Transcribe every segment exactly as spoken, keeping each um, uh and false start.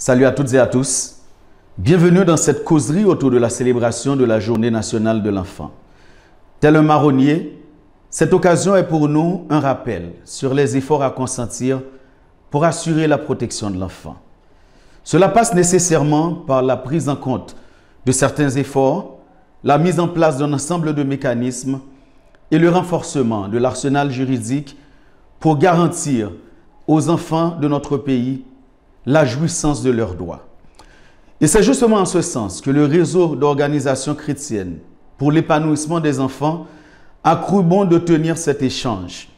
Salut à toutes et à tous. Bienvenue dans cette causerie autour de la célébration de la Journée nationale de l'enfant. Tel un marronnier, cette occasion est pour nous un rappel sur les efforts à consentir pour assurer la protection de l'enfant. Cela passe nécessairement par la prise en compte de certains efforts, la mise en place d'un ensemble de mécanismes et le renforcement de l'arsenal juridique pour garantir aux enfants de notre pays la jouissance de leurs droits. Et c'est justement en ce sens que le réseau d'organisations chrétiennes pour l'épanouissement des enfants a cru bon de tenir cet échange.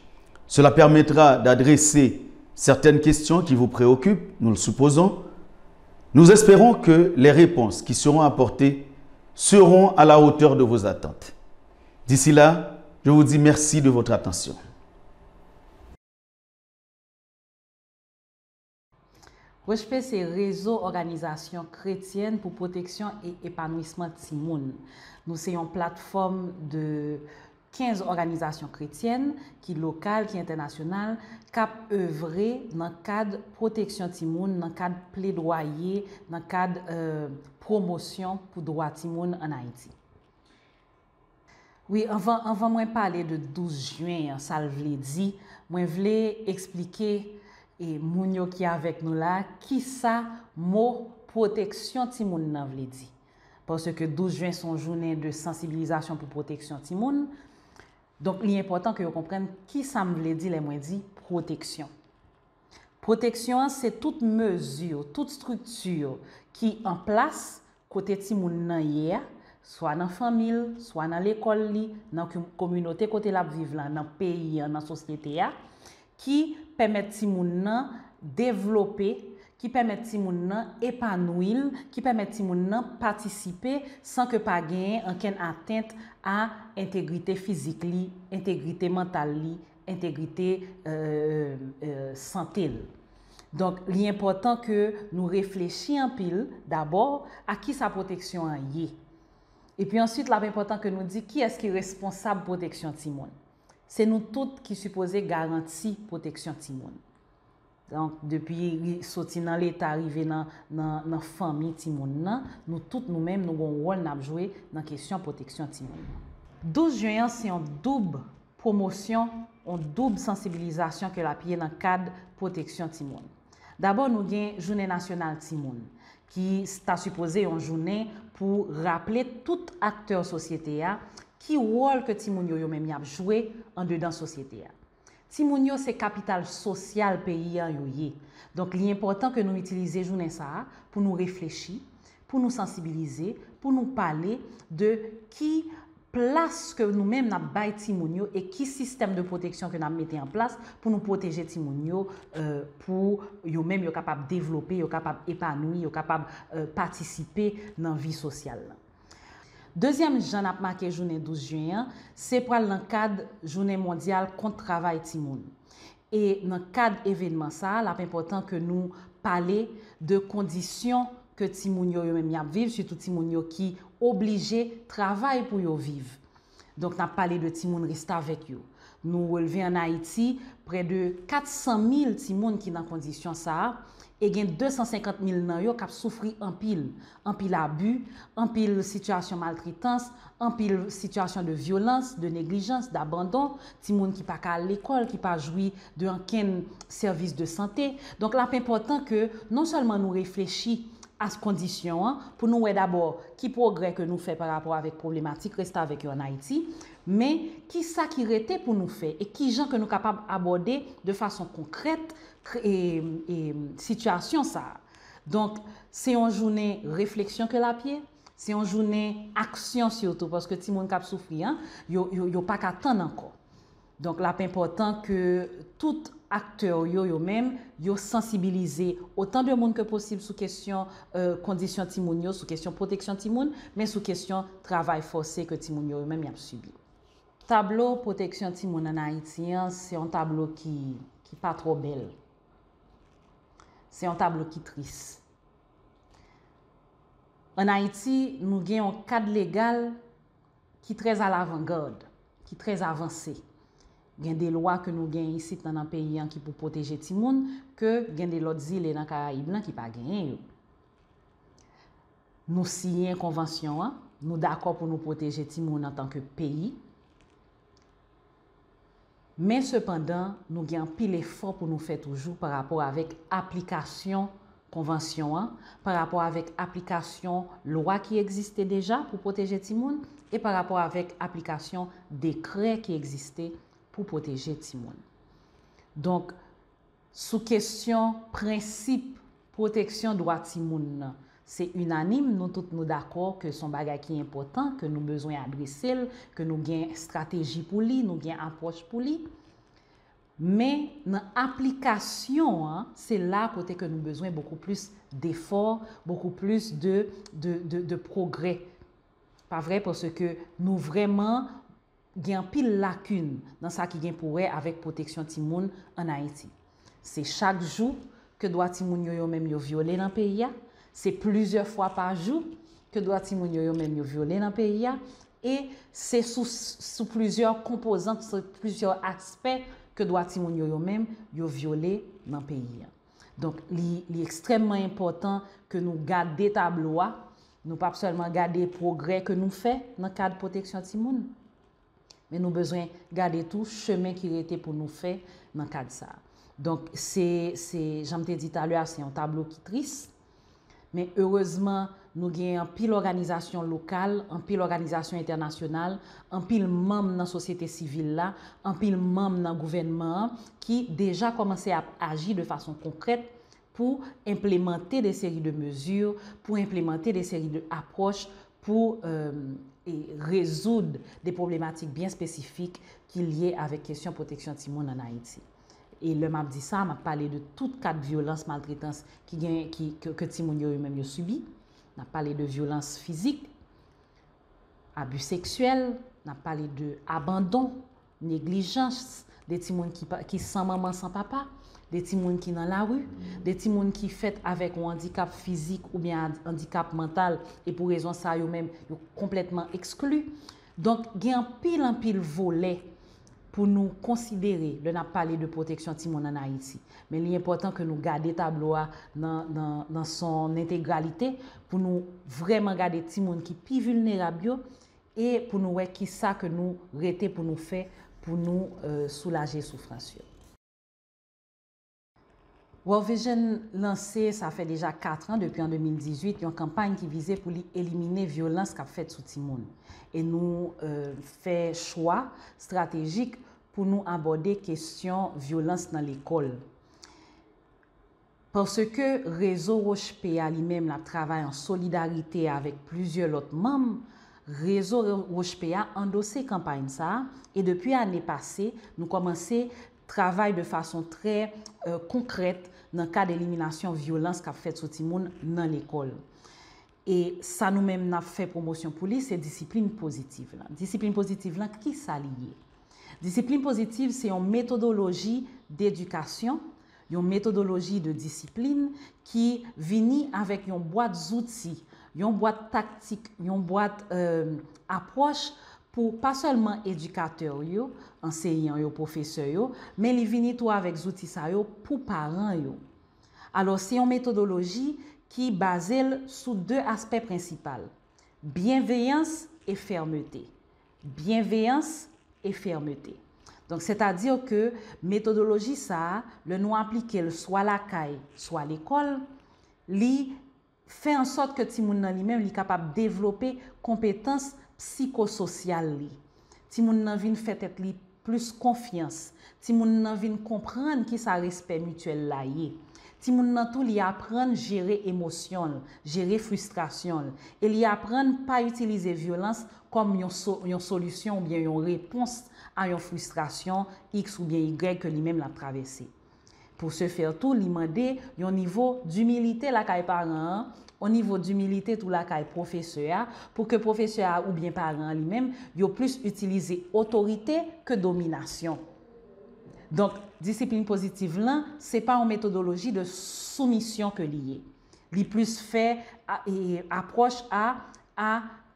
Cela permettra d'adresser certaines questions qui vous préoccupent, nous le supposons. Nous espérons que les réponses qui seront apportées seront à la hauteur de vos attentes. D'ici là, je vous dis merci de votre attention. Rochpe se Rezo Òganizasyon Kretyèn pou Pwoteksyon e Epanouisman Timoun. Nou se yon platfòm de kenz òganizasyon kretyèn ki lokal, ki entènasyonal, k ap evre nan kad pwoteksyon timoun, nan kad pledwaye, nan kad euh, pwomosyon pou dwa timoun ann Ayiti. Wi, anvan, anvan mwen pale de douz jen an, sa l vle di, mwen vle eksplike e moun yo ki avèk nou la, kisa mo pwoteksyon timoun nan vle di. Paske douz jen se yon jounen de sansibilizasyon pou pwoteksyon timoun. Donk, li enpòtan ke yo konprann kisa m vle di lè mwen di pwoteksyon. Pwoteksyon an se tout mezi, tout estrikti ki an plas kote timoun nan ye a, swa nan fanmi l, swa nan lekòl li, nan kominote kote l ap viv la, nan peyi an, nan sosyete a, ki pèmèt timoun nan devlope, ki pèmèt timoun nan epanwi l, ki pèmèt timoun nan patisipe san ke pa genyen ankenn atent a entegrite fizik li, entegrite mantal li, entegrite euh, euh, sante l. Donk, li enpòtan ke nou reflechi anpil dabò a kisa pwoteksyon an ye. Epi answit, l ap enpòtan ke nou di kiyès ki responsab pwoteksyon timoun. Se nou tout ki sipoze garanti pwoteksyon timoun. Donk, depi soti nan Leta rive nan, nan, nan fanmi timoun nan, nou tout nou menm nou gen yon wòl n ap jwe nan kesyon pwoteksyon timoun nan. Douz jen an se yon doub pwomosyon, yon doub sansibilizasyon ke l ap ye nan kad pwoteksyon timoun. Dabò, nou gen Jounen Nasyonal Timoun, ki ta sipoze yon jounen pou raple tout aktè sosyete a ki wòl ke timoun yo yo menm y ap jwe andedan sosyete a. Timoun yo se kapital sosyal peyi an yo ye. Donk, li enpòtan ke nou itilize jounen sa a pou nou reflechi, pou nou sansibilize, pou nou pale de ki plas ke nou menm n ap bay timoun yo e ki sistèm de pwoteksyon ke n ap mete an plas pou nou pwoteje timoun yo, euh, pou yo menm yo kapab devlope, yo kapab epanwi, yo kapab euh, patisipe nan vi sosyal la. Dezyèm jan n ap make jounen douz jen an, se pral nan kad Jounen Mondyal kont travay timoun. E nan kad evenman sa a, l ap enpòtan ke nou pale de kondisyon ke timoun yo yo menm y ap viv, sitou timoun yo ki oblije travay pou yo viv. Donk, n ap pale de timoun restavèk yo. Nou relve ann Ayiti prè de kat san mil timoun ki nan kondisyon sa a, e gen de san senkant mil nan yo k ap soufri anpil, anpil abi, anpil sitiyasyon maltretans, anpil sitiyasyon de vyolans, de neglijans, dabandon, timoun ki pa ka al lekòl, ki pa jwi de ankenn sèvis de sante. Donk, l ap enpòtan ke non sèlman nou reflechi a kondisyon an, pou nou wè dabò ki pwogrè ke nou fè pa rapò avèk pwoblematik restavèk yo ann Ayiti, men kisa ki rete pou nou fè e kijan ke nou kapab abòde de fason konkrèt e, e, sitiyasyon sa a. Donk, se yon jounen refleksyon ke l ap ye, se yon jounen aksyon sitou, paske timoun k ap soufri an, yo, yo, yo pa ka tann ankò. Donk, l ap enpòtan ke tout aktè yo, yo menm, yo sansibilize otan de moun ke posib sou kesyon euh, kondisyon timoun yo, sou kesyon pwoteksyon timoun, men sou kesyon travay fòse ke timoun yo, yo menm y ap sibi. Tablo pwoteksyon timoun ann Ayiti an, se yon tablo ki, ki pa twò bèl. Se yon tablo ki tris. Ann Ayiti, nou gen yon kad legal ki trè alavangad, ki trè avanse. Gen de lwa ke nou gen isit nan, nan peyi an ki pou pwoteje timoun, ke gen de lòt zile nan Karayib lan ki pa genyen yo. Nou siyen konvansyon an, nou dakò pou nou pwoteje timoun antanke peyi. Men sepandan, nou gen anpil efò pou nou fè toujou pa rapò avèk aplikasyon konvansyon an, pa rapò avèk aplikasyon lwa ki egziste deja pou pwoteje timoun e pa rapò avèk aplikasyon dekrè ki egziste pou pwoteje timoun. Donk, sou kesyon prensip pwoteksyon dwa timoun nan, se inanim, nou tout nou dakò ke se yon bagay ki enpòtan, ke nou bezwen adrese l, ke nou gen estrateji pou li, nou gen apwòch pou li. Men nan aplikasyon an, se la kote ke nou bezwen bokou plis defò, bokou plis de, de, de, de pwogrè. Pa vre? Paske nou vrèman gen anpil lakin nan sa ki gen pou wè avèk pwoteksyon timoun ann Ayiti. Se chak jou ke dwa timoun yo, yo menm, yo vyole nan peyi a. Se plizyè fwa pa jou ke dwa timoun yo, yo menm, yo vyole nan peyi a. E se sou, sou plizyè konpozan, sou plizyè aspè ke dwa timoun yo, yo menm, yo vyole nan peyi a. Donk, li, li ekstrèmman enpòtan ke nou gade tablo a. Nou p ap sèlman gade pwogrè ke nou fè nan kad pwoteksyon timoun, men nou bezwen gade tou chemen ki rete pou nou fè nan kad sa a. Donk, se, se, jan m te di talè a, se yon tablo ki tris, men erezman, nou gen anpil òganizasyon lokal, anpil òganizasyon entènasyonal, anpil manm nan sosyete sivil la, anpil manm nan gouvènman an ki deja kòmanse ap aji de fason konkrèt pou enplemante de seri de mezi, pou enplemante de seri de apwòch pou, euh, e rezoud de pwoblematik byen espesifik ki lye avèk kesyon pwoteksyon timoun ann Ayiti. E lè m ap di sa, m ap pale de tout kad vyolans, maltretans ki gen, ki, ke, ke timoun yo, yo menm yo sibi. N ap pale de vyolans fizik, abi seksyèl, n ap pale de abandon, neglijans, de timoun ki pa, ki san manman, san papa, de timoun ki nan lari, de timoun ki fèt avèk yon andikap fizik oubyen an-, andikap mantal, e pou rezon sa yo menm, yo konplètman ekskli. Donk, gen anpil, anpil volè pou nou konsidere lè n ap pale de pwoteksyon timoun ann Ayiti. Men li enpòtan ke nou gade tablo a nan, nan, nan son entegralite pou nou vrèman gade timoun ki pi vilnerab yo e pou nou wè kisa ke nou rete pou nou fè pou nou, euh, soulaje soufrans yo. World Vision lanse, sa fè deja kat an, depi an de mil dizuit, yon kanpay ki vize pou li elimine vyolans k ap fèt sou timoun. E nou, euh, fè chwa estratejik pou nou abòde kesyon vyolans nan lekòl. Paske rezo Roche P A li menm l ap travay an solidarite avèk plizyè lòt manm, rezo Ro-, Roche P A andose kanpay sa a, e depi ane pase, nou kòmanse travay de fason trè, euh, konkrèt nan kad eliminasyon vyolans k ap fèt sou timoun nan lekòl. E sa nou menm n ap fè pwomosyon pou li, se disiplin pozitiv lan. Disiplin pozitiv lan, ki sa li ye? Disiplin pozitiv se yon metodoloji dedikasyon, yon metodoloji de disiplin ki vini avèk yon bwat zouti, yon bwat taktik, yon bwat, euh, apwòch pou pa sèlman edikatè yo, anseyan yo, pwofesè yo, men li vini tou avèk zouti sa yo pou paran yo. Alò, se yon metodoloji ki baze l sou de aspè prensipal, byenveyans e fèmete. Byenveyans e fèmete. Donk, sètadi ke metodoloji sa a, lè nou aplike l swa lakay, swa lekòl, li fè an sòt ke timoun nan li menm, li kapab devlope konpetans psikososyal li. Timoun nan vin fè tèt li plis konfyans. Timoun nan vin konprann kisa respè mityèl la ye. Timoun nan tou, li aprann jere emosyon l, jere fristrasyon l, e li aprann pa itilize vyolans kòm yon so-, yon solisyon oubyen yon repons a yon fristrasyon X oubyen Y ke li menm l ap travèse. Pou se fè tou, li mande yon nivo dimilite lakay paran an, yon nivo dimilite tou lakay pwofesè a, pou ke pwofesè a oubyen paran an li menm, yo plis itilize otorite ke dominasyon. Donk, disiplin pozitiv lan, se pa yon metodoloji de soumisyon ke li ye. Li plis fè a, e, apwòch a, a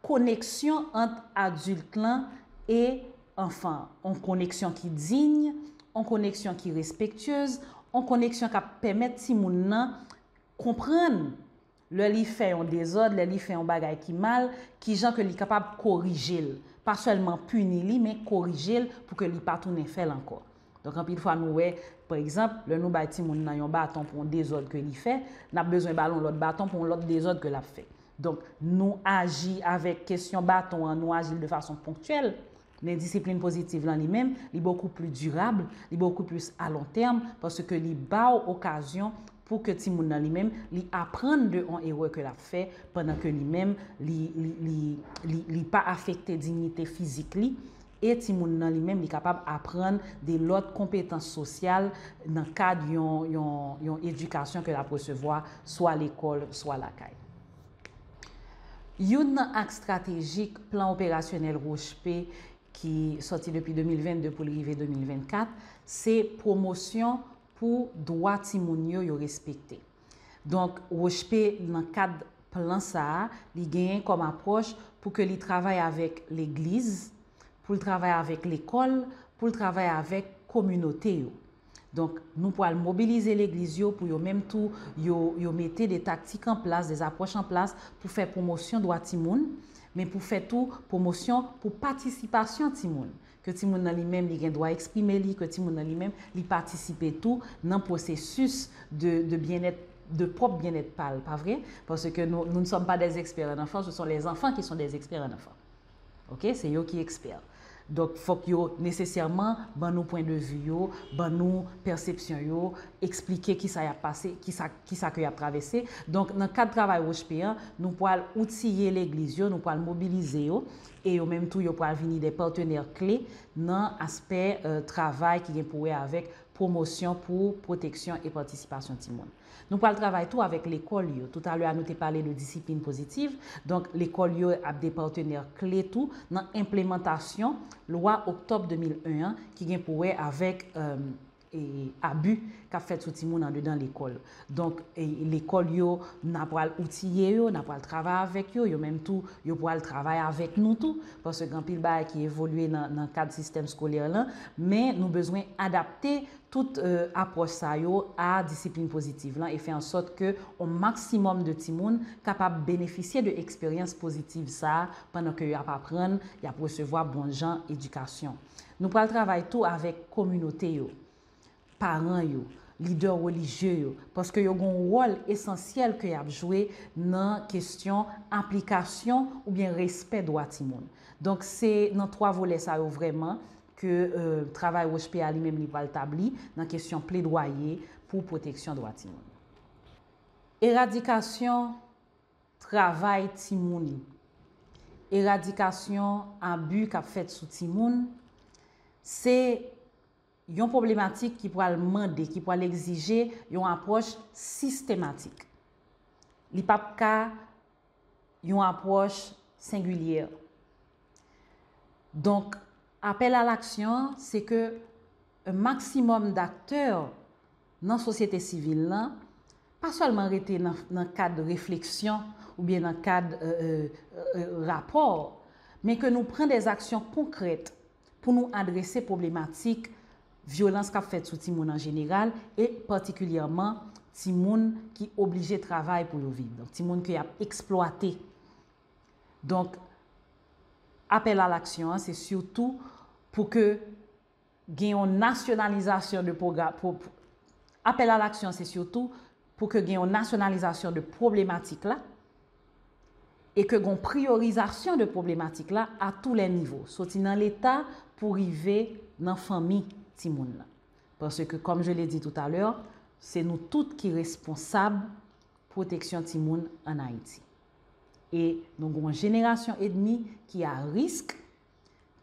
koneksyon ant adilt lan e anfan an. Yon koneksyon ki diy, yon koneksyon ki respektyez, yon koneksyon k ap pèmèt timoun nan konprann Lè li fè yon dezòd, lè li fè yon bagay ki mal, kijan ke li kapab korije l. Pa sèlman pini li, men korije l pou ke li pa tounen fè l ankò. Donk, anpil fwa, nou wè, pa egzanp, lè nou bay timoun nan yon baton pou yon dezòd ke li fè, n ap bezwen ba l yon lòt baton pou yon lòt dezòd ke l ap fè. Donk, nou aji avèk kesyon baton an, nou aji l de fason ponktyèl, men disiplin pozitiv lan li menm, li bokou pli dirab, li bokou plis a lon tèm, paske li ba w okazyon pou ke timoun nan li menm, li aprann de yon erè ke l ap fè, pandan ke li menm, li, li, li, li, li pa afekte diyite fizik li, e timoun nan li menm, li kapab aprann de lòt konpetans sosyal nan kad yon, yon, yon edikasyon ke l ap resevwa swa lekòl, swa lakay. Youn nan aks estratejik plan operasyonèl Rochpe ki sòti depi de mil vennde pou l rive de mil vennkat, se pwomosyon pou dwa timoun yo, yo respekte. Donk, Rochpe, nan kad plan sa a, li genyen kòm apwòch pou ke li travay avèk legliz, pou l travay avèk lekòl, pou l travay avèk kominote yo. Donk, nou pral mobilize legliz yo pou yo menm tou, yo, yo mete de taktik an plas, de apwòch an plas pou fè pwomosyon dwa timoun, men pou fè tou pwomosyon pou patisipasyon timoun. Ke timoun nan li menm, li gen dwa eksprime li, ke timoun nan li menm, li patisipe tou nan pwosesis de, de byennèt, de pwòp byennèt pa l, pa vre? Paske nous, nous ne sommes pas des experts en enfants, ce sont les enfants qui sont des experts en enfants. Ok? Se yo ki ekspè. Donk, fòk yo nesesèman ban nou pwen de vi yo, ban nou pèsepsyon yo, eksplike kisa y ap pase, kisa, kisa ke y ap travèse. Donk, nan kad travay Rochpe an, nou pral outiye legliz yo, nou pral mobilize yo, e yo menm tou, yo pral vini de patenè kle nan aspè, euh, travay ki gen pou wè avèk pwomosyon pou pwoteksyon e patisipasyon timoun. Nou pral travay tou avèk lekòl yo. Toutalè a, nou te pale de disiplin pozitiv. Donk, lekòl yo ap de patenè kle tou nan enplemantasyon lwa oktòb de mil en an ki gen pou wè avèk, euh, e, abi k ap fèt sou timoun andedan lekòl. Donk, e, lekòl yo, n a pral outiye yo, n a pral travay avèk yo, yo menm tou, yo pral travay avèk nou tou, paske gen anpil bagay ki evolye nan, nan kad sistèm eskolè lan, men nou bezwen adapte tout, euh, apwòch sa yo a disiplin pozitiv lan e fè an sòt ke yon maksimòm de timoun kapab benefisye de eksperyans pozitiv sa a pandan ke y ap aprann, y ap resevwa bon jan edikasyon. Nou pral travay tou avèk kominote yo, paran yo, lidè relijye yo, paske yo gen yon wòl esansyèl ke y ap jwe nan kesyon aplikasyon oubyen respè dwa timoun. Donk, se nan twa volè sa yo vrèman ke, euh, travay Rochpe a li menm li pral tabli nan kesyon pledwaye pou pwoteksyon dwa timoun. Eradikasyon travay timoun. Eradikasyon abi k ap fèt sou timoun, se yon pwoblematik ki pral mande, ki pral egzije yon apwòch sistematik. Li p ap ka yon apwòch sengilyè. Donk, apèl a laksyon an, se ke un maximum d'aktè nan sosyete sivil lan, pa sèlman rete nan, nan kad refleksyon oubyen nan kad, euh, euh, euh, rapò, men ke nou pran de aksyon konkrèt pou nou adrese pwoblematik vyolans k ap fèt sou timoun an jeneral e patikilyèman timoun ki oblije travay pou yo viv. Donk, timoun ke y ap eksplwate. Donk, apèl a laksyon an, se sitou pou ke gen yon nasyonalizasyon de pwogra-, pwo-, apèl a laksyon, se sitou pou ke gen yon nasyonalizasyon de pwoblematik la e ke gen yon priyorizasyon de pwoblematik la a tou lè nivo, soti nan Leta pou rive nan fanmi timoun nan. Paske, comme je l'ai dit tout à l'heure, se nou tout ki responsab pwoteksyon timoun ann Ayiti. E nou gen yon jenerasyon edmi ki a risk,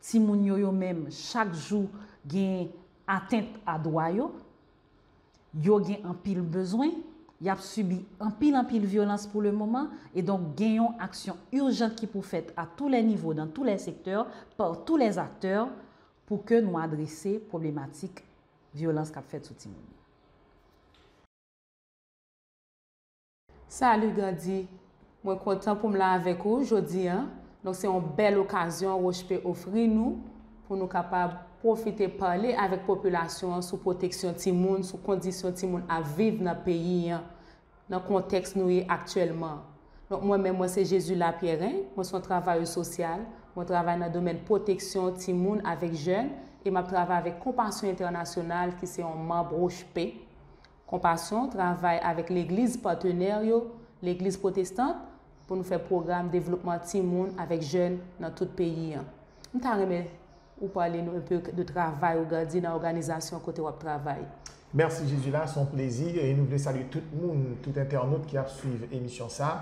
timoun yo, yo menm, chak jou gen atent a dwa yo, yo gen anpil bezwen, y ap sibi anpil, anpil vyolans pou le moman, e donk gen yon aksyon ijan ki pou fèt a tou lè nivo, dans tous les secteurs, par tous les acteurs, pou ke nou adrese pwoblematik vyolans k ap fèt sou timoun yo. Salut Gandhi, mwen kontan pou m la avèk ou jodi a. Donk se yon bèl okazyon Rochpe ofri nou pou nou kapab pwofite pale avèk popilasyon an sou pwoteksyon timoun, sou kondisyon timoun ap viv nan peyi an. nan kontèks nou ye aktyèlman. Donk, mwen menm, mwen se Jezila Pierrin, mwen se yon travayè sosyal, mwen travay nan domèn pwoteksyon timoun avèk jèn, e m ap travay avèk Konpasyon Entènasyonal, ki se yon manm Rochpe. Konpasyon travay avèk legliz patnè yo, legliz pwotestan, pou nou fè pwogram devlopman timoun avèk jèn nan tout peyi an. M ta renmen ou pale nou enpe de travay ou Gady nan òganizasyon kote w ap travay. Mèsi Jezila, se yon plezi e nou vle salye tout moun, tout entènot ki ap swiv emisyon sa.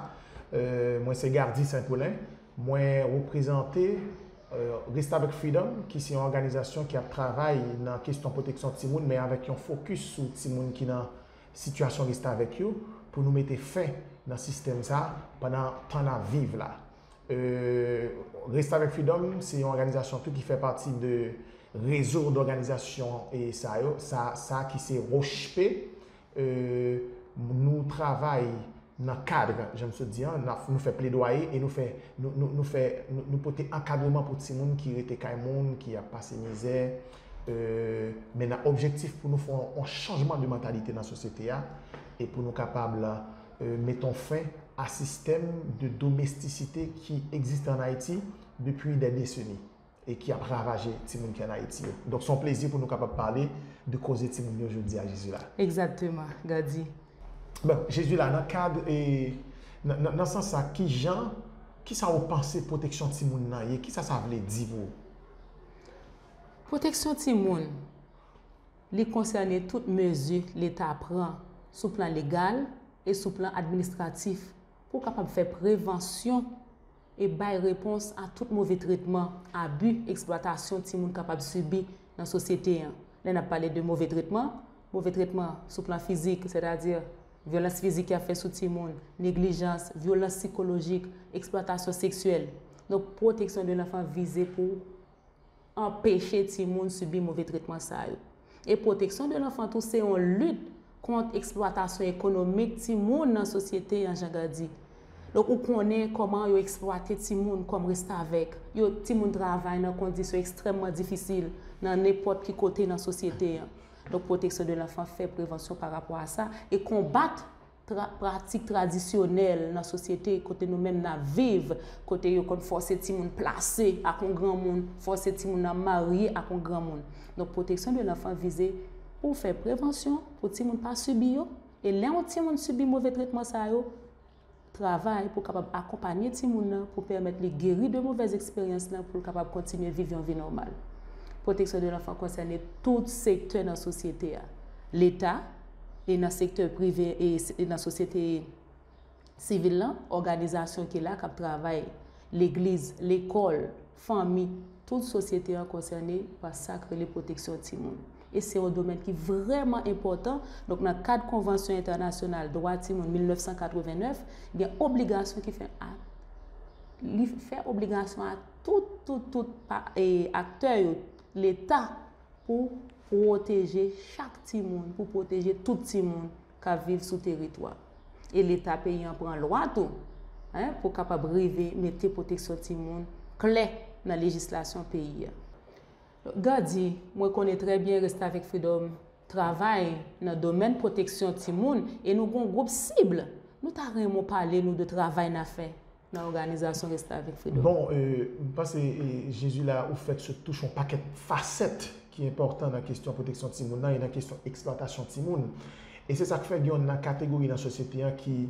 Euh, mwen se Gardy Saint Paulin, mwen reprezante euh, Restavèk Freedom, ki se yon òganizasyon ki ap travay nan kesyon pwoteksyon timoun, men avèk yon fokis sou timoun ki nan sitiyasyon restavèk yo, pou nou mete fen nan sistèm sa pandan tan n ap viv la. Euh, Restavèk Freedom, se yon òganizasyon tou ki fè pati de rezo dòganizasyon e sa yo, sa, sa ki se Rochpe. Euh, nou travay nan kad, jan m sot di an, n ap, nou fè pledwaye e nou fè, nou, nou, nou fè, nou, nou pote ankadreman pou timoun ki rete kay moun, ki ap pase mizè. Euh, men nan objektif pou nou fè yon, yon chanjman de mantalite nan sosyete a e pou nou kapab, euh, mete yon fen a sistèm de domestisite ki egziste ann Ayiti depi dè deseni e ki ap ravaje timoun ki ann Ayiti yo. Donk, se yon plezi pou nou kapab pale de koze timoun yo jodi a, Jezila. Egzakteman, Gady. Bon, Jezila, nan kad, e, nan, nan, nan sans sa, ki jan, ki sa ou panse pwoteksyon timoun nan ye? Ki sa sa vle di pou ou? Pwoteksyon timoun, li konsène tout mezi Leta pran sou plan legal e sou plan administratif pou kapab fè prevansyon e bay repons a tout move tretman, abi, eksplwatasyon timoun kapab sibi nan sosyete an. Lè n ap pale de move tretman, move tretman sou plan fizik, sètadi vyolans fizik y ap fè sou timoun, neglijans, vyolans sikolojik, eksplwatasyon seksyèl. Donk, pwoteksyon de lanfan vize pou anpeche timoun sibi move tretman sa yo. E pwoteksyon de lanfan tou se yon lit kont eksplwatasyon ekonomik timoun nan sosyete an, jan Gady. Donk, ou konnen kòman yo eksplwate timoun kòm restavèk. Yo, timoun travay nan kondisyon ekstrèmman difisil nan nenpòt ki kote nan sosyete an. Donk, pwoteksyon de lanfan fè prevansyon pa rapò a sa e konbat tra-, pratik tradisyonèl nan sosyete kote nou menm n ap viv, kote yo konn fòse timoun plase ak yon granmoun, fòse timoun nan marye ak yon granmoun. Donk, pwoteksyon de lanfan vize pou fè prevansyon, pou timoun pa sibi yo. E lè yon timoun sibi move tretman sa yo, travay pou kapab akonpanye timoun nan, pou pèmèt li geri de movèz eksperyans lan, pou l kapab kontinye viv yon vi nòmal. Pwoteksyon de lanfan konsène tout sektè nan sosyete a. Leta, e nan sektè prive, e s-, e nan sosyete sivil lan, òganizasyon ki la k ap travay, legliz, lekòl, fanmi, tout sosyete an konsène pa sa k rele pwoteksyon timoun. E se yon domèn ki vrèman enpòtan. Donk, nan kad Konvansyon Entènasyonal Dwa Timoun mil nèf san katreven nèf, gen obligasyon ki fè a, li fè obligasyon a tout, tout, tout pa, e, aktè yo, Leta, pou pwoteje chak timoun, pou pwoteje tout timoun k ap viv sou teritwa. E Leta peyi an pran lwa tou, en, pou kapab rive mete pwoteksyon timoun klè nan lejislasyon peyi a. Gady, mwen konnen trè byen Restavèk Freedom travay nan domèn pwoteksyon timoun e nou gon gwoup sib. Nou ta renmen w pale nou de travay n ap fè nan òganizasyon Restavèk Freedom. Bon, euh, m panse, euh, Jezila, ou fèk sot touche yon pakèt fasèt ki enpòtan nan kesyon pwoteksyon timoun nan e nan kesyon eksplwatasyon timoun. E se sa k fè gen youn nan kategori nan sosyete an ki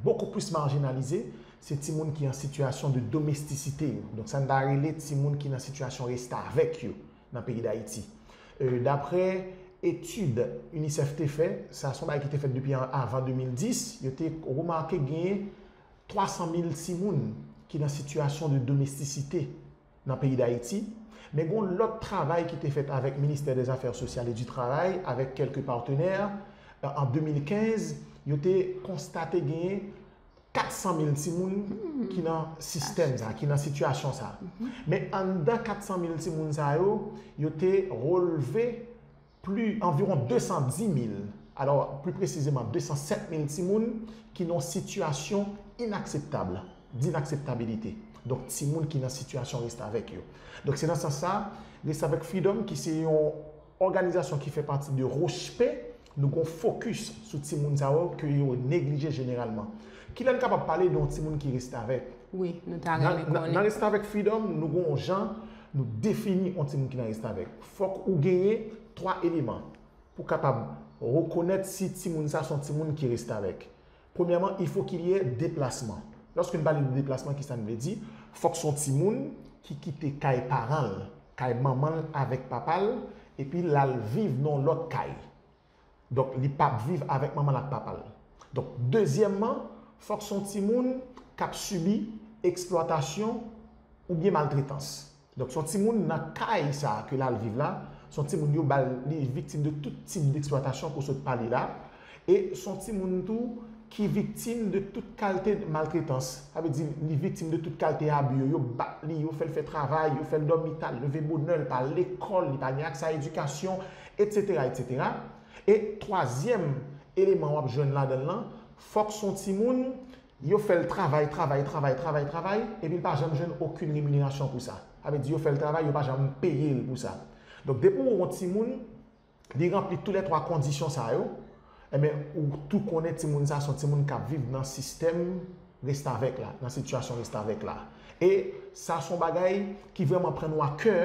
bokou plis majinalize, se timoun ki an sitiyasyon de domestisite yo. Donk, sa n ta rele timoun ki nan sitiyasyon restavèk yo nan peyi Dayiti. Euh, daprè etid UNICEF te fè, sa se yon bagay ki te fèt depi an, avan de mil dis, yo te remake genyen twa san mil timoun ki nan sitiyasyon de domestisite nan peyi Dayiti. Men gon lòt travay ki te fèt avèk Ministè dè Zafè Sosyal e di Travay, avèk kèlke patnè. An de mil kenz, yo te konstate genyen kat san mil timoun ki nan sistèm sa, ki nan sitiyasyon sa. Men anndan kat san mil timoun sa yo, yo te relve pli, anviwon de san di mil, alò, pli presizeman, de san sèt mil timoun ki nan sitiyasyon inakseptab, d'inakseptabilité. Donk, timoun ki nan sitiyasyon restavèk yo. Donk, se nan sans sa, Restavèk Freedom, ki se yon òganizasyon ki fè pati de Rochpe, Nou gon fokis sou timoun sa yo ke yo neglije jeneralman. Kilè n kapab pale de yon timoun ki restavèk? Wi, nou ta Nan renmen nan- nan konnen. Restavèk Freedom, nou gon jan nou defini yon timoun ki nan restavèk. Fòk ou genyen twa eleman pou kapab rekonèt si timoun sa se yon timoun ki restavèk. Premyèman, il faut qu'il y ait déplacement. Lòske n pale de deplasman, ki sa n vle di? Fòk se yon timoun ki kite kay paran l, kay manman l avèk papa l, epi l al viv nan yon lòt kay. Donk, li p ap viv avèk manman l ak papa l. Donk, dezyèmman, fòk se yon timoun k ap sibi eksplwatasyon oubyen maltretans. Donk, se yon timoun nan kay sa a ke l al viv la, se yon timoun yo ba l, li viktim de tout tip deksplwatasyon ke w sot pale la, e se yon timoun tou ki viktim de tout kalte maltretans. Sa vle di, li viktim de tout kalte abi yo. Yo bat li, yo fè l fè travay, yo fè l dòmi ta, leve bonè, li pa al lekòl, li pa gen aksè a edikasyon, etsetera, etsetera. E twazyèm eleman w ap jwenn ladan l lan, fòk se yon timoun, yo fè l travay, travay, travay, travay, travay, epi l pa janm jwenn okenn reminerasyon pou sa. Sa vle di, yo fè l travay, yo pa janm peye l pou sa. Donk, depi w wè yon timoun, li ranpli tou lè twa kondisyon sa yo, enben, ou tou konnen timoun sa se yon timoun k ap viv nan sistèm restavèk la, nan sitiyasyon restavèk la. E sa se yon bagay ki vrèman pran nou a kè,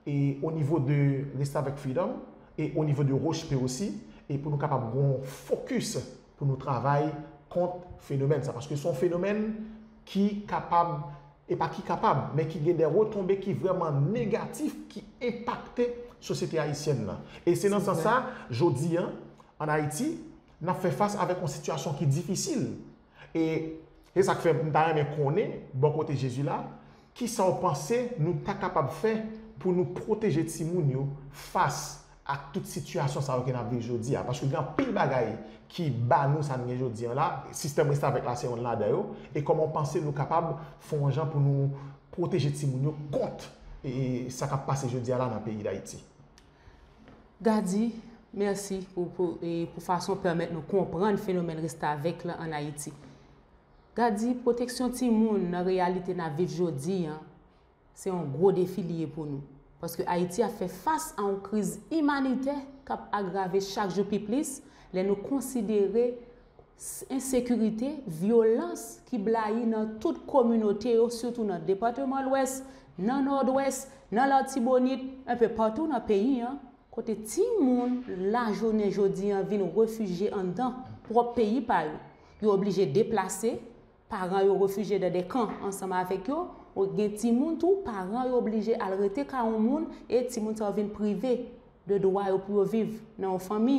e o nivo de Restavèk Freedom, e o nivo de Roche P osi, e pou nou kapab gen yon fokis pou nou travay kont fenomèn sa. Paske se yon fenomèn ki kapab, e pa ki kapab, men ki gen de retonbe ki vrèman negatif, ki enpakte sosyete ayisyèn nan. E se nan sans sa, jodi a, ann Ayiti, n ap fè fas avèk yon sitiyasyon ki difisil. E se sa k fè m ta renmen konnen, bò kote Jezi la, ki sa w panse nou ta kapab fè pou nou pwoteje timoun yo fas ak tout sitiyasyon sa yo ke n ap viv jodi a? Paske gen anpil bagay ki ba nou sa n gen jodi a la, sistèm restavèk la se yonn ladan yo, e kòman w panse nou kapab fè yon jan pou nou pwoteje timoun yo kont e sa k ap pase jodi a la nan peyi Dayiti? Gady, mèsi pou, pou, e pou fason w pèmèt nou konprann fenomèn restavèk la ann Ayiti. Gady, pwoteksyon timoun nan reyalite n ap viv jodi a, se yon gwo defi li ye pou nou. Paske Ayiti ap fè fas a yon kriz imanitè k ap agrave chak jou pi plis lè nou konsidere s- ensekirite, vyolans ki blayi nan tout kominote yo, sitou nan depatman Lwès, nan Nòdwès, nan Latibonit, enpe patou nan peyi a, kote timoun lajounen jodi a vin refijye anndan pwòp peyi pa yo. Yo oblije deplase, paran yo refijye nan de kan ansanm avèk yo, ou gen timoun tou, paran yo oblije al rete kay yon moun e timoun sa yo vin prive de dwa yo pou yo viv nan yon fanmi,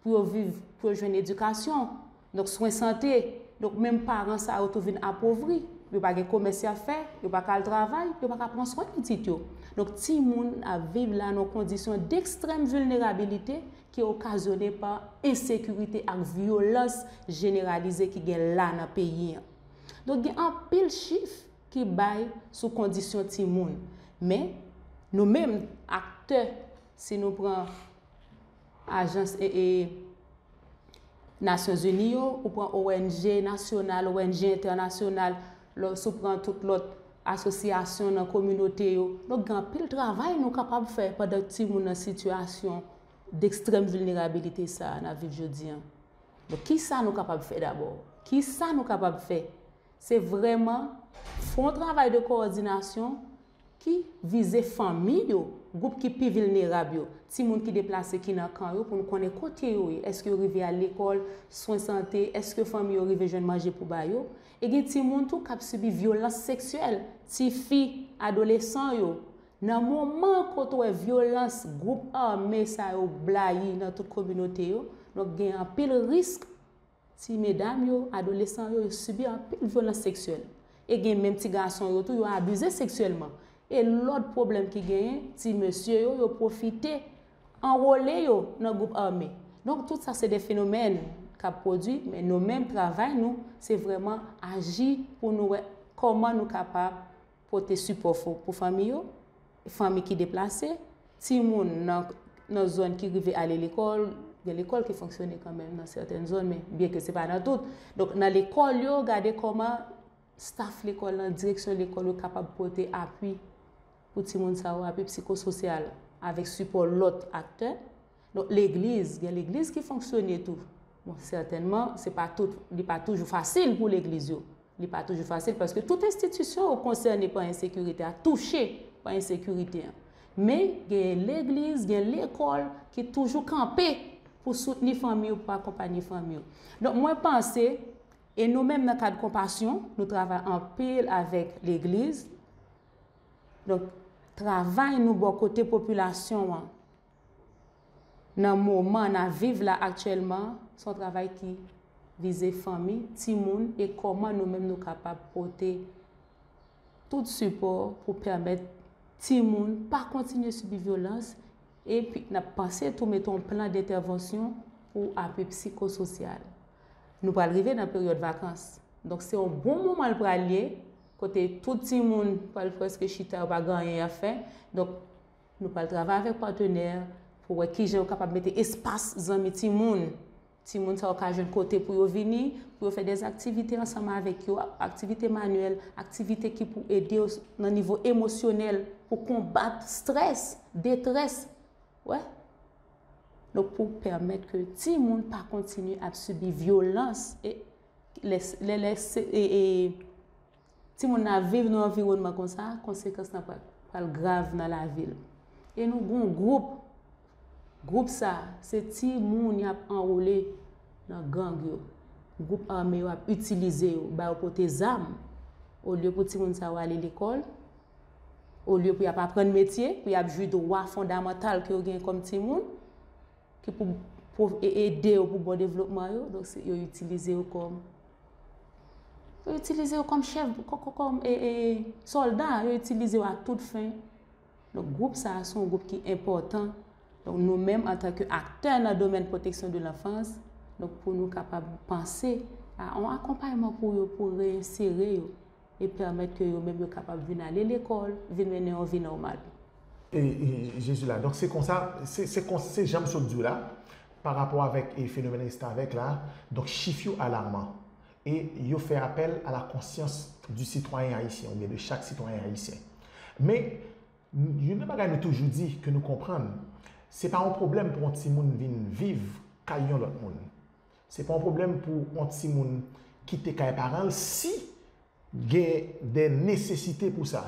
pou yo viv, pou yo jwenn edikasyon, donk swen sante. Donk menm paran sa yo tou vin apovri, yo pa gen komès y ap fè, yo pa ka al travay, yo pa ka pran swen pitit yo. Donk timoun ap viv la nan kondisyon dekstrèm vilnerabilite ki okazyone pa ensekirite ak vyolans jeneralize ki gen la nan peyi a. Donk gen anpil chif ki bay sou kondisyon timoun. Men, nou menm, aktè, si nou pran ajans e, e Nasyonzini yo, ou pran O N G nasyonal, O N G entènasyonal, lè, si w pran tout lòt asosyasyon nan kominote yo. Donk, gen anpil travay nou kapab fè pandan timoun nan sitiyasyon dekstrèm vilnerabilite sa a n ap viv jodi a. Donk, kisa nou kapab fè dabò? Kisa nou kapab fè? Se vrèman fè yon travay de kowòdinasyon ki vize fanmi yo, gwoup ki pi vilnerab yo, timoun ki deplase ki nan kan yo, pou nou konnen kote yo ye, èske yo rive al lekòl, swen sante, èske fanmi yo rive jwenn manje pou ba yo. E gen timoun tou k ap sibi vyolans seksyèl, tifi, adolesan yo. Nan moman kote w wè vyolans gwoup ame sa yo blayi nan tout kominote yo, donk gen anpil risk ti medam yo, adolesan yo, yo sibi anpil vyolans seksyèl. E gen menm ti gason yo tou, yo abize seksyèlman. E lòt pwoblèm ki genyen, ti mesye yo, yo pwofite anwole yo nan gwoup ame. Donk, tout sa se de fenomèn k ap pwodui, men nou menm, travay nou, se vrèman aji pou nou wè kòman nou kapab pote sipò fò pou fanmi yo, fanmi ki deplase, timoun nan, nan zòn ki rive ale lekòl, gen lekòl ki fonksyone kanmenm nan sèten zòn, men byenke se pa nan tout. Donk, nan lekòl yo, gade kòman staf lekòl lan, direksyon lekòl yo kapab pote apui pou timoun sa yo, apui psikososyal, avèk sipò lòt aktè. Donk, legliz, gen legliz ki fonksyone tou. Bon, sètènman, se pa tout, li pa toujou fasil pou legliz yo. Li pa toujou fasil paske tout enstitisyon yo konsène pa ensekirite a, touche pa ensekirite an. Men, gen legliz, gen lekòl ki toujou kanpe pou soutni fanmi yo, pou akonpanye fanmi yo. Donk, mwen panse, e nou menm nan kad Konpasyon, nou travay anpil avèk legliz. Donk, travay nou bò kote popilasyon an, nan moman n ap viv la aktyèlman, se yon travay ki vize fanmi, timoun, e kòman nou menm nou kapab pote tout sipò pou pèmèt timoun pa kontinye sibi vyolans, epi n ap panse tou mete yon plan dentèvansyon pou apui psikososyal. Nou pral rive nan peryòd vakans. Donk, se yon bon moman l pral ye, kote tout timoun pral prèske chita, yo pa gen anyen y ap fè. Donk, nou pral travay avèk patnè pou wè kijan yo kapab mete espas zanmi timoun. Timoun sa yo ka jwenn kote pou yo vini, pou yo fè de aktivite ansanm avèk yo, aktivite manyèl, aktivite ki pou ede yo nan nivo emosyonèl, pou konbat strès, detrès. Wè. Donk, pou pèmèt ke timoun pa kontinye ap sibi vyolans e lè, lè, lè se, e, e, timoun nan ap viv nan yon anviwònman konsa, konsekans lan pral, pral grav nan lavi l. E nou gen yon gwoup, gwoup sa, se timoun y ap anwole nan gang yo. Gwoup ame yo ap itilize yo, ba yo pote zam. Olye pou timoun sa yo ale lekòl, olye pou y ap aprann metye, pou y ap jwi dwa fondamantal ke yo gen kòm timoun, ki pou, pou e- ede yo pou bon devlopman yo, donk se- yo itilize yo kòm, yo itilize yo kòm chèf, kò- kò- kòm e- e- sòlda, yo itilize yo a tout fen. Donk, gwoup sa a se yon gwoup ki enpòtan. Donk, nou menm, antanke aktè nan domèn pwoteksyon de lanfans, donk, pou nou kapab panse a yon akonpayman pou yo, pou reyensere yo, e pèmèt ke yo menm yo kapab vin ale lekòl, vin mennen yon vi nòmal. E, e, Jezi la. Donk, se konsa, se, se, kon- se jan m sot di w la, pa rapò avèk e, fenomèn restavèk la, donk, chif yo alaman. E yo fè apèl a la konsyans di sitwayen ayisyen, oubyen de chak sitwayen ayisyen. Men, youn nan bagay nou toujou di, ke nou konprann, se pa yon pwoblèm pou yon timoun vin viv kay yon lòt moun. Se pa yon pwoblèm pou yon timoun kite kay paran l si gen de nesesite pou sa.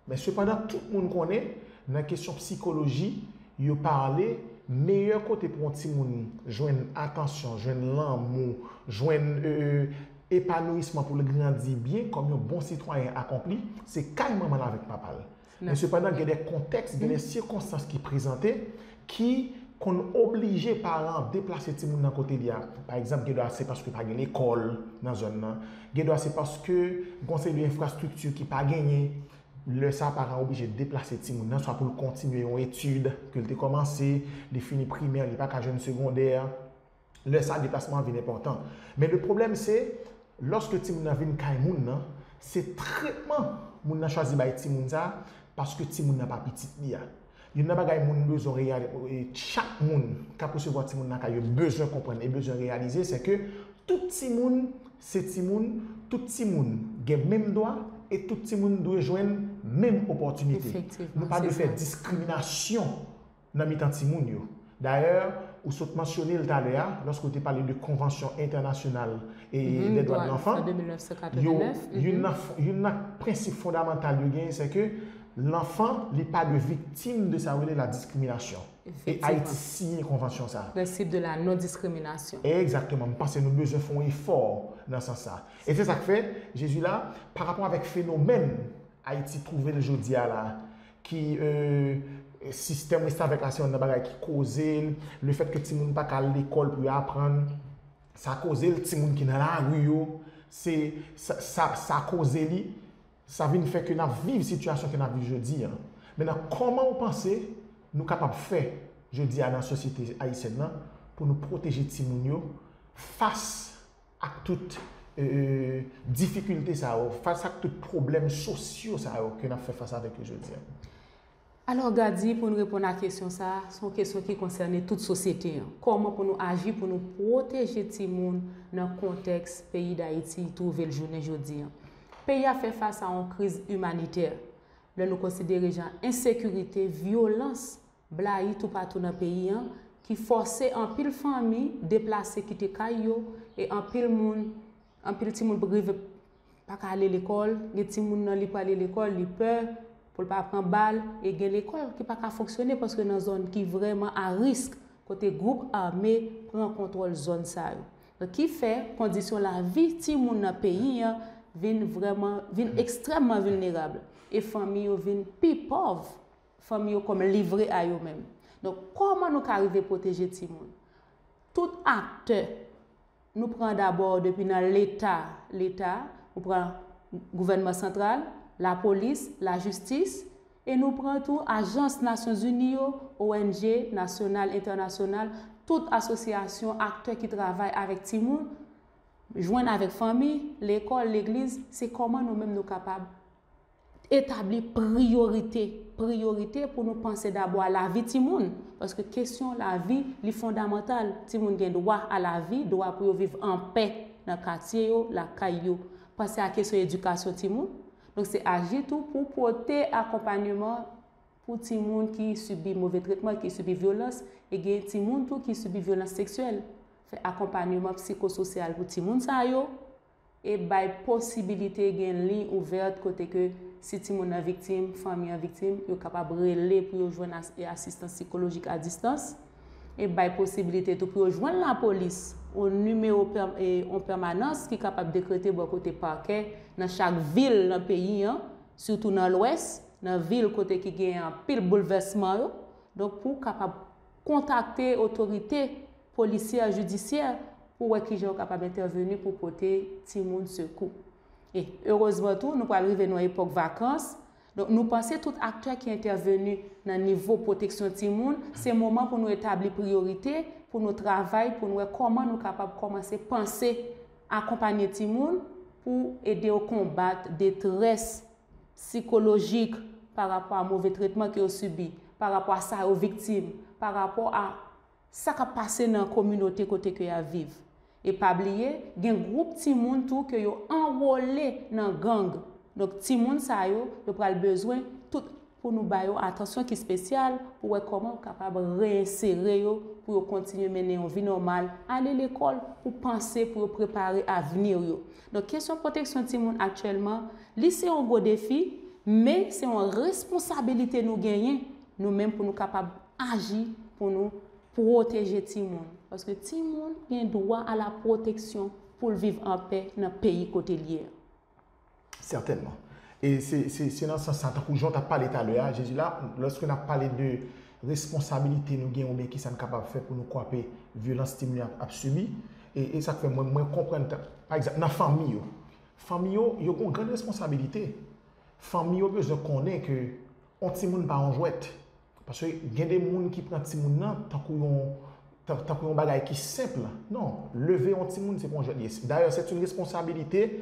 Men sepandan, tout moun konnen, nan kesyon psikoloji, yo pale, meyè kote pou yon timoun jwenn atansyon, jwenn lanmou, jwenn e, e, epanouisman pou l grandi byen kòm yon bon sitwayen akonpli, se kay manman l avèk papa l. Men sepandan, gen de kontèks, gen de sikonstans ki prezante ki konn oblije paran an deplase timoun nan kote li a. Pa egzanp, gen dwa se paske pa gen lekòl nan zòn nan. Gen dwa se paske gon seri de enfrastrikti ki pa genyen. Lè sa a, paran an oblije deplase timoun nan, swa pou l kontinye yon etid ke l te kòmanse, li fini primè, li pa ka jwenn segondè. Lè sa a, deplasman an vin enpòtan. Men le pwoblèm se, lòske timoun nan vin kay moun nan, se tretman moun nan chwazi bay timoun sa a, paske timoun nan pa pitit li a. Youn nan bagay moun bezwen reyalize, chak moun k ap resevwa timoun nan kay yo bezwen konprann e bezwen reyalize, se ke tout timoun se timoun, tout timoun gen menm dwa e tout timoun dwe jwenn menm opòtinite. Nou pa dwe fè diskriminasyon nan mitan timoun yo. Dayè, ou sot mansyone l talè a, lòske w te pale de konvansyon entènasyonal e de dwa de lanfan, yo, youn nan, youn nan prensip fondamantal yo genyen, se ke lanfan, li pa dwe viktim de sa yo rele la diskriminasyon. E Ayiti siyen konvansyon sa a. Prensip de la non diskriminasyon. Egzakteman. M panse nou bezwen fè yon efò nan sans sa. E se sa k fè, Jezi la, pa rapò avèk fenomèn Ayiti twouve l jodi a la, ki, e, sistèm restavèk la se youn nan bagay ki koze l, lefèt ke timoun pa ka al lekòl pou yo aprann, sa koze l, timoun ki nan lari yo, se, sa, sa, sa koze li, sa vin fè ke n ap viv sitiyasyon ke n ap viv jodi a. Mentnan, kòman w panse nou kapab fè jodi a nan sosyete ayisyèn nan pou nou pwoteje timoun yo fas ak tout, e, e, difikilte sa yo, fas ak tout pwoblèm sosyo sa yo ke n ap fè fas avèk yo jodi a? Alò, Gady, pou n reponn a kesyon sa a, se yon kesyon ki konsène tout sosyete an. Kòman pou nou aji pou nou pwoteje timoun nan kontèks peyi Dayiti twouve l jounen jodi a? Peyi a fè fas a yon kriz imanitè. Lè nou konsidere jan ensekirite, vyolans, blayi toupatou nan peyi an, ki fòse anpil fanmi deplase kite kay yo, e anpil moun, anpil timoun rive pa ka ale lekòl, gen timoun nan li prale lekòl, li pè pou l pa pran bal, e gen lekòl ki pa ka fonksyone paske nan zòn ki vrèman a risk, kote gwoup ame pran kontwòl zòn sa yo. Donk, ki fè kondisyon lavi timoun nan peyi an vin vrèman, vin ekstrèmman vilnerab. E fanmi yo vin pi pòv, fanmi yo kòm livre a yo menm. Donk, kòman nou ka rive pwoteje timoun? Tout aktè, nou pran dabò depi nan Leta, Leta, nou pran gouvènman santral, lapolis, lajistis, e nou pran tou ajans Nasyonzini yo, O N G, nasyonal, entènasyonal, tout asosyasyon, aktè ki travay avèk timoun, jwenn avèk fanmi, lekòl, legliz, se kòman nou menm nou kapab etabli priyorite, priyorite pou nou panse dabò a lavi timoun, paske kesyon lavi, li fondamantal. Timoun gen dwa a lavi, dwa pou yo viv anpè nan katye yo, lakay yo. Panse a kesyon edikasyon timoun. Donk, se aji tou pou pote akonpayman pou timoun ki sibi move tretman, ki sibi vyolans, e gen timoun tou ki sibi vyolans seksyèl. Fè akonpayman psikososyal pou timoun sa yo, e bay posibilite gen liy ouvèt kote ke si timoun nan viktim, fanmi an viktim, yo kapab rele pou yo jwenn as-, e asistans sikolojik a distans, e bay posibilite tou pou yo jwenn lapolis, yon nimewo pè-, e yon pèmanans ki kapab dekrete bò kote pakè nan chak vil nan peyi an, sitou nan Lwès, nan vil kote ki gen anpil boulvèsman yo. Donk, pou w kapab kontakte otorite polisyè, jidisyè, pou wè kijan yo kapab entèveni pou pote timoun sekou. E erezman tou, nou pral rive nan epòk vakans. Donk, nou panse tout aktè ki entèveni nan nivo pwoteksyon timoun, se moman pou nou etabli priyorite, pou nou travay, pou nou wè kòman nou kapab kòmanse panse akonpanye timoun pou ede yo konbat detrès sikolojik pa rapò a move tretman ke yo sibi, pa rapò a sa yo viktim, pa rapò a sa k ap pase nan kominote kote ke y ap viv. E pa bliye, gen gwoup timoun tou ke yo anwole nan gang. Donk, timoun sa yo, yo pral bezwen tout pou nou ba yo atansyon ki espesyal pou wè kòman yo kapab reyensere yo, pou yo kontinye mennen yon vi nòmal, ale lekòl, pou panse, pou yo prepare avni yo. Donk, kesyon pwoteksyon timoun aktyèlman, li se yon gwo defi, men se yon responsabilite nou genyen, nou menm, pou nou kapab aji, pou nou pwoteje timoun. Paske timoun gen dwa a la pwoteksyon pou l viv an pè nan peyi kote l ye a. Sètènman. E se, se, se nan sans sa, tankou jan w t ap pale talè a, Jezi la, lòske n ap pale de responsabilite nou gen oubyen kisa n kapab fè pou nou kwape vyolans timoun yo ap, ap sibi, e, e sa k fè mwen, mwen konprann, pa egzanp, nan fanmi yo. Fanmi yo, yo gen yon grann responsabilite. Fanmi yo bezwen konnen ke yon timoun pa yon jwèt. Paske gen de moun ki pran timoun nan tankou yon, tan- tankou yon bagay ki senp. Non, leve yon timoun, se pa yon jwèt li ye. Dayè, c'est une responsabilité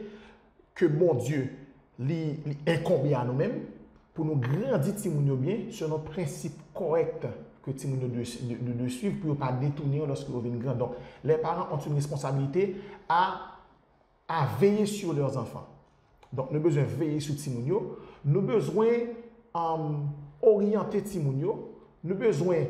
que Bondye li, li enkonbe a nou menm pou nou grandi timoun yo byen selon prensip kòrèk ke timoun yo dwe, dwe, dwe swiv pou yo pa detounen yo lòske yo vin gran. Donk, les parents ont une responsabilité à, à veiller sur leurs enfants. Donk, nou bezwen veye sou timoun yo. Nou bezwen um, oryante timoun yo. Nou bezwen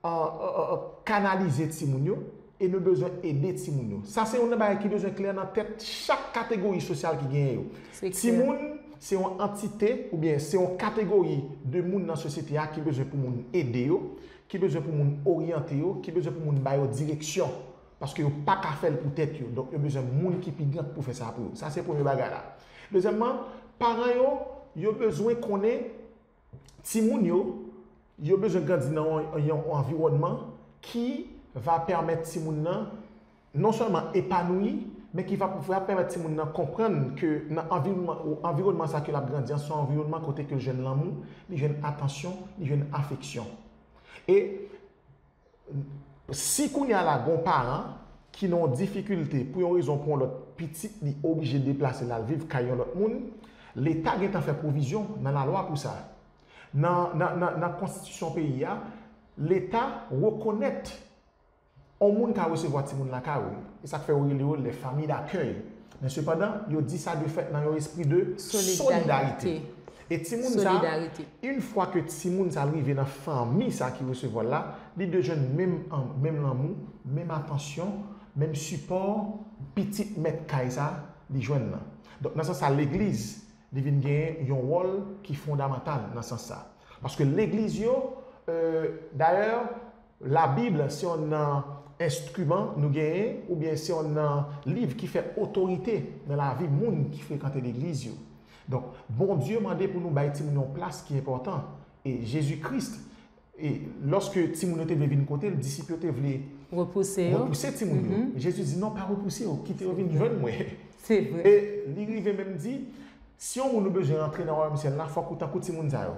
uh, uh, uh, kanalize timoun yo. E nou bezwen ede timoun yo. Sa se youn nan bagay ki bezwen klè nan tèt chak kategori sosyal ki genyen yo. Timoun se yon antite oubyen se yon kategori de moun nan sosyete a ki bezwen pou moun ede yo, ki bezwen pou moun oryante yo, ki bezwen pou moun ba yo direksyon. Paske yo pa ka fè l pou tèt yo. Donk, yo bezwen moun ki pi gran pou fè sa pou yo. Sa se premye bagay la. Dezyèmman, paran yo, yo bezwen konnen timoun yo, yo bezwen grandi nan yon, yon anviwònman ki va pèmèt timoun nan non sèlman epanouyi, men ki va, va pèmèt timoun nan konprann ke nan anviwònman, anviwònman sa ke l ap grandi an, se yon anviwònman kote ke l jwenn lanmou, li jwenn atansyon, li jwenn afeksyon. E si kounye a la gen yon paran ki nan yon difikilte pou yon rezon pou yon lòt, pitit li oblije deplase l al viv kay yon lòt moun, Leta gentan fè pwovizyon nan lalwa pou sa. Nan, nan, nan, nan konstitisyon peyi a, Leta rekonèt yon moun ka resevwa timoun lakay ou. E sa k fè yo rele yo les familles d'accueil. Men sepandan, yo di sa de fèt nan yon espri de solidarite. E timoun sa, yon fwa ke timoun sa rive nan fanmi sa ki resevwa l la, li dwe jwenn menm, menm lanmou, menm atansyon, menm sipò pitit mèt kay sa li jwenn nan. Donk, nan sans sa, legliz, li vin gen yon wòl ki fondamantal nan sans sa. Paske legliz yo, euh, dayè, Labib se yon nan enstriman nou genyen, oubyen se yon nan liv ki fè otorite nan lavi moun ki frekante legliz yo. Donk, Bondye mande pou nou bay timoun yon plas ki enpòtan. E Jezi Kris, e lòske timoun yo te vle vin kote l, disip yo te vle repouse yo, repouse timoun yo. Jezi di, "Non, pa repouse yo, kite yo vin jwenn mwen." Se vre. E li rive menm di, "Si yon moun ou bezwen rantre nan wayòm syèl la, fòk ou tankou timoun sa yo."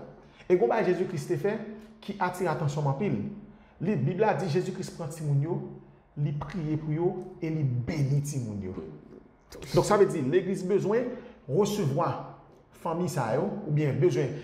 E gon bagay Jezi Kris te fè ki atire atansyon m anpil. Li, Bib la di Jezi Kris pran timoun yo, li priye pou yo e li beni timoun yo. Donk, sa vle di, legliz bezwen resevwa fanmi sa yo, oubyen bezwen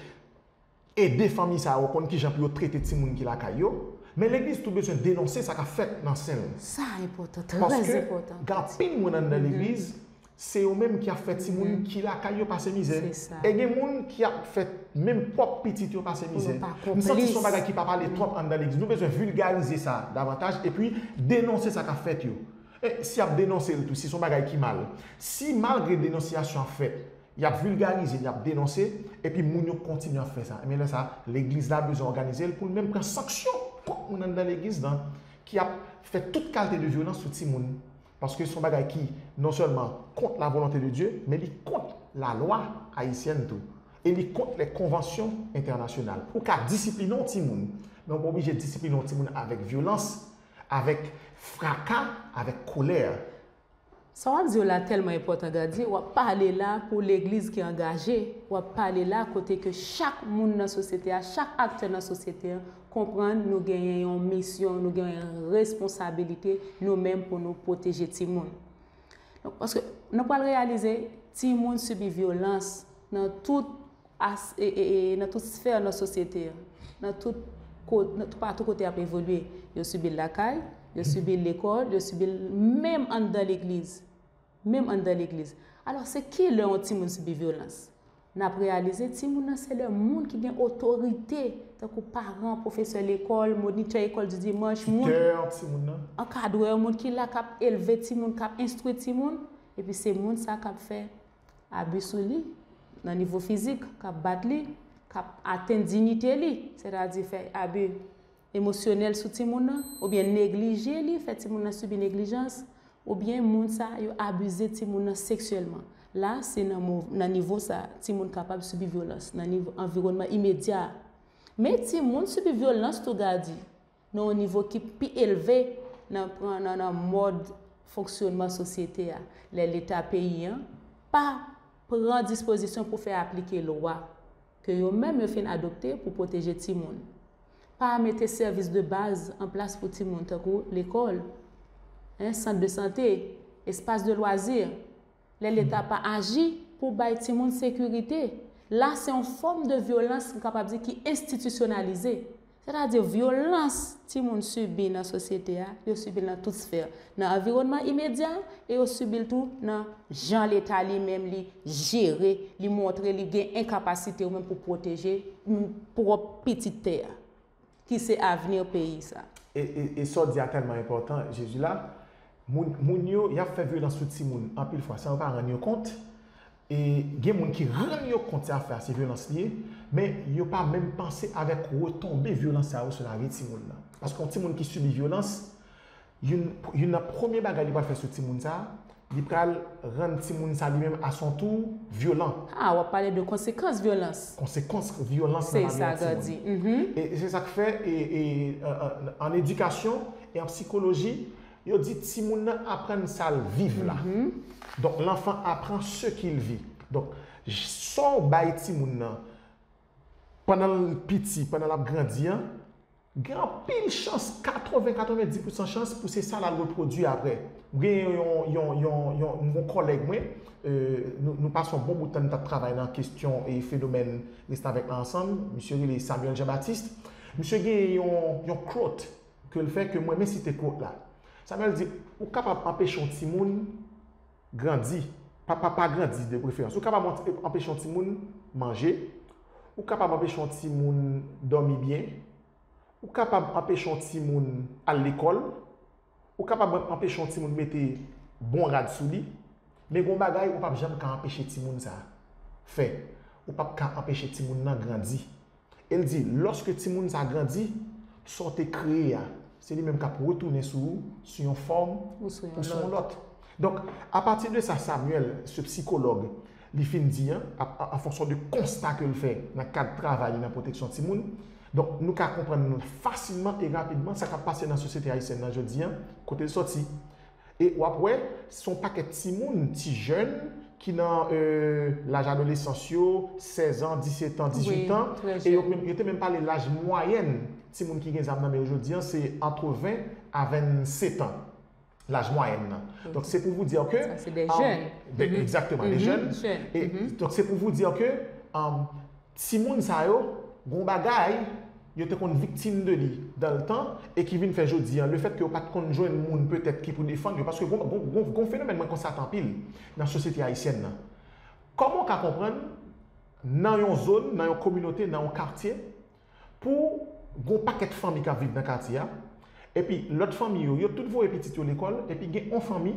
ede fanmi sa yo konn kijan pou yo trete timoun ki lakay yo. Men legliz tou bezwen denonse sa k ap fèt nan sen l. Sa enpòtan, trè enpòtan. Paske gen anpil moun anndan legliz, se yo menm ki ap fè timoun ki lakay yo pase mizè. E gen moun ki ap fè menm pwòp pitit yo pase mizè. M santi se yon bagay ki pa pale twòp anndan legliz. Nou bezwen vilgarize sa davantaj epi denonse sa k ap fèt yo. E si y ap denonse l tou, si se yon bagay ki mal, si malgre denonsiyasyon ap fèt, y ap vilgarize, y ap denonse, epi moun yo kontinye ap fè sa. Ebyen, lè sa, legliz la bezwen òganize l pou l menm pran sanksyon kont moun anndan legliz lan ki ap fè tout kalte de vyolans sou timoun. Paske se yon bagay ki non sèlman kont la volonte de Dye, men li kont lalwa ayisyèn tou. E li kont lè konvansyon entènasyonal. Ou ka disipline yon timoun, men ou pa oblije disipline yon timoun avèk vyolans, avèk fraka, avèk kolè. Sa w ap di yo la tèlman enpòtan, Gady. W ap pale la pou legliz ki angaje. W ap pale la kote ke chak moun nan sosyete a, chak aktè nan sosyete a, konprann nou genyen yon misyon, nou genyen yon responsabilite, nou menm pou nou pwoteje timoun. Donk, paske nou pral reyalize, timoun sibi vyolans nan tout as-, e, e, e, nan tout sfè nan sosyete a, nan tout ko-, nan, patou kote y ap evolye. Yo sibi l lakay, yo sibi l lekòl, yo sibi l menm anndan legliz. Menm anndan legliz. Alò, se kilè yon timoun sibi vyolans? N ap reyalize, timoun nan se lè moun ki gen otorite, tankou paran, pwofesè lekòl, monitè ekòl di dimanch, moun, ankadrè, moun ki la k ap elve timoun, k ap enstwi timoun, epi se moun sa k ap fè abi sou li, nan nivo fizik, k ap bat li, k ap atenn diyite li, sètadi fè abi emosyonèl sou timoun nan, oubyen neglije li, fè timoun nan sibi neglijans, oubyen moun sa yo abize timoun nan seksyèlman. La, se nan mo-, nan nivo sa, timoun kapab sibi vyolans, nan nivo anviwònman imedya. Men timoun sibi vyolans tou, Gady, nan yon nivo ki pi elve nan pran, nan, nan mòd fonksyònman sosyete a. Lè Leta peyi an pa pran dispozisyon pou fè aplike lwa ke yo menm yo fin adopte pou pwoteje timoun. Pa mete sèvis de baz an plas pou timoun, tankou lekòl, en, sant de sante, espas de lwazi. Lè Leta pa aji pou bay timoun sekirite, la se yon fòm de vyolans, m kapab di, ki enstitisyonalize. Sètadi vyolans timoun sibi nan sosyete a, yo sibi l nan tout sfè, nan anviwònman imedya, e yo sibi l tou nan jan Leta li menm li jere, li montre li gen enkapasite ou menm pou pwoteje, mm, pwòp pitit tè a, ki se avni peyi sa. E, e, e sa w di a tèlman enpòtan, Jezi la, moun, moun yo, y ap fè vyolans sou timoun anpil fwa san yo pa rann yo kont. E gen moun ki rann yo kont se afè a, se vyolans li ye, men yo pa menm panse avèk retonbe vyolans sa yo sou lavi timoun nan. Paske yon timoun ki sibi vyolans, youn, youn nan premye bagay li pral fè sou timoun sa, li pral rann timoun sa li menm a son tou vyolan. Ah, w ap pale de konsekans vyolans. Konsekans vyolans nan lavi yon timoun. Se sa, Gady. Mhm. E se sa k fè, e, e, an, an, an edikasyon e an sikoloji, yo di timoun nan aprann sa l viv la. Mhm. Donk, l'enfant apprend ce qu'il vit. Donk, sa w bay timoun nan, pandan l piti, pandan l ap grandi an, gen anpil chans, katreven, katrevenndis pousan chans pou se sa l al repwodui apre. M gen yon, yon, yon, yon, yon kòlèg mwen, euh, nou, nou pase yon bon bout tan, nou t ap travay nan kesyon e fenomèn restavèk la ansanm. Misye rele Samuel Jean-Baptiste. Misye gen yon, yon quote ke l fè ke mwen renmen site quote la. Samuel di, ou kapab anpeche yon timoun grandi, pa, pa, pa grandi de preferans. Ou kapab anpeche yon timoun manje, Ou kapab anpeche yon timoun dòmi byen. Ou kapab anpeche yon timoun al lekòl. Ou kapab anpeche yon timoun mete bon rad sou li. Men gen yon bagay ou p ap janm ka anpeche timoun sa a fè. Ou p ap ka anpeche timoun nan grandi. E l di, lòske timoun sa a grandi, sa w te kreye a, se li menm k ap retounen sou ou, sou yon fòm ou sou yon lòt. Donk, apati de sa, Samuel, se sikològ, li fin di an, an fonksyon de konsta ke l fè nan kad travay li nan pwoteksyon timoun, donk, nou ka konprann fasilman e rapidman sa k ap pase nan sosyete ayisyèn nan jodi an, kote l sòti. E w ap wè, se yon pakèt timoun, ti jèn, ki nan euh, laj adolesans yo, sèz an, disèt an, dizuit an, e yo, yo te menm pale laj mwayèn timoun ki gen zam nan men yo jodi an, se entre vingt à vingt-sept ans. Laj mwayèn nan. Donk, se pou vous dire que... Sa, se de jèn. Egzakteman, de jèn. E, donk, se pou vous dire que um, timoun sa yo, gon bagay, yo te konn viktim de li dans le temps, e ki vin fè jodi an, le fait que yo pa t konn jwenn moun petèt ki pou defann yo, paske gon, gon, gon, gon fenomèn mwen konstate anpil nan sosyete ayisyèn nan. Kòman w ka konprann nan yon zòn, nan yon kominote, nan yon katye, pou gon pakèt fanmi k ap viv nan katye a, epi lòt fanmi yo, yo tout voye pitit yo lekòl, epi gen yon fanmi,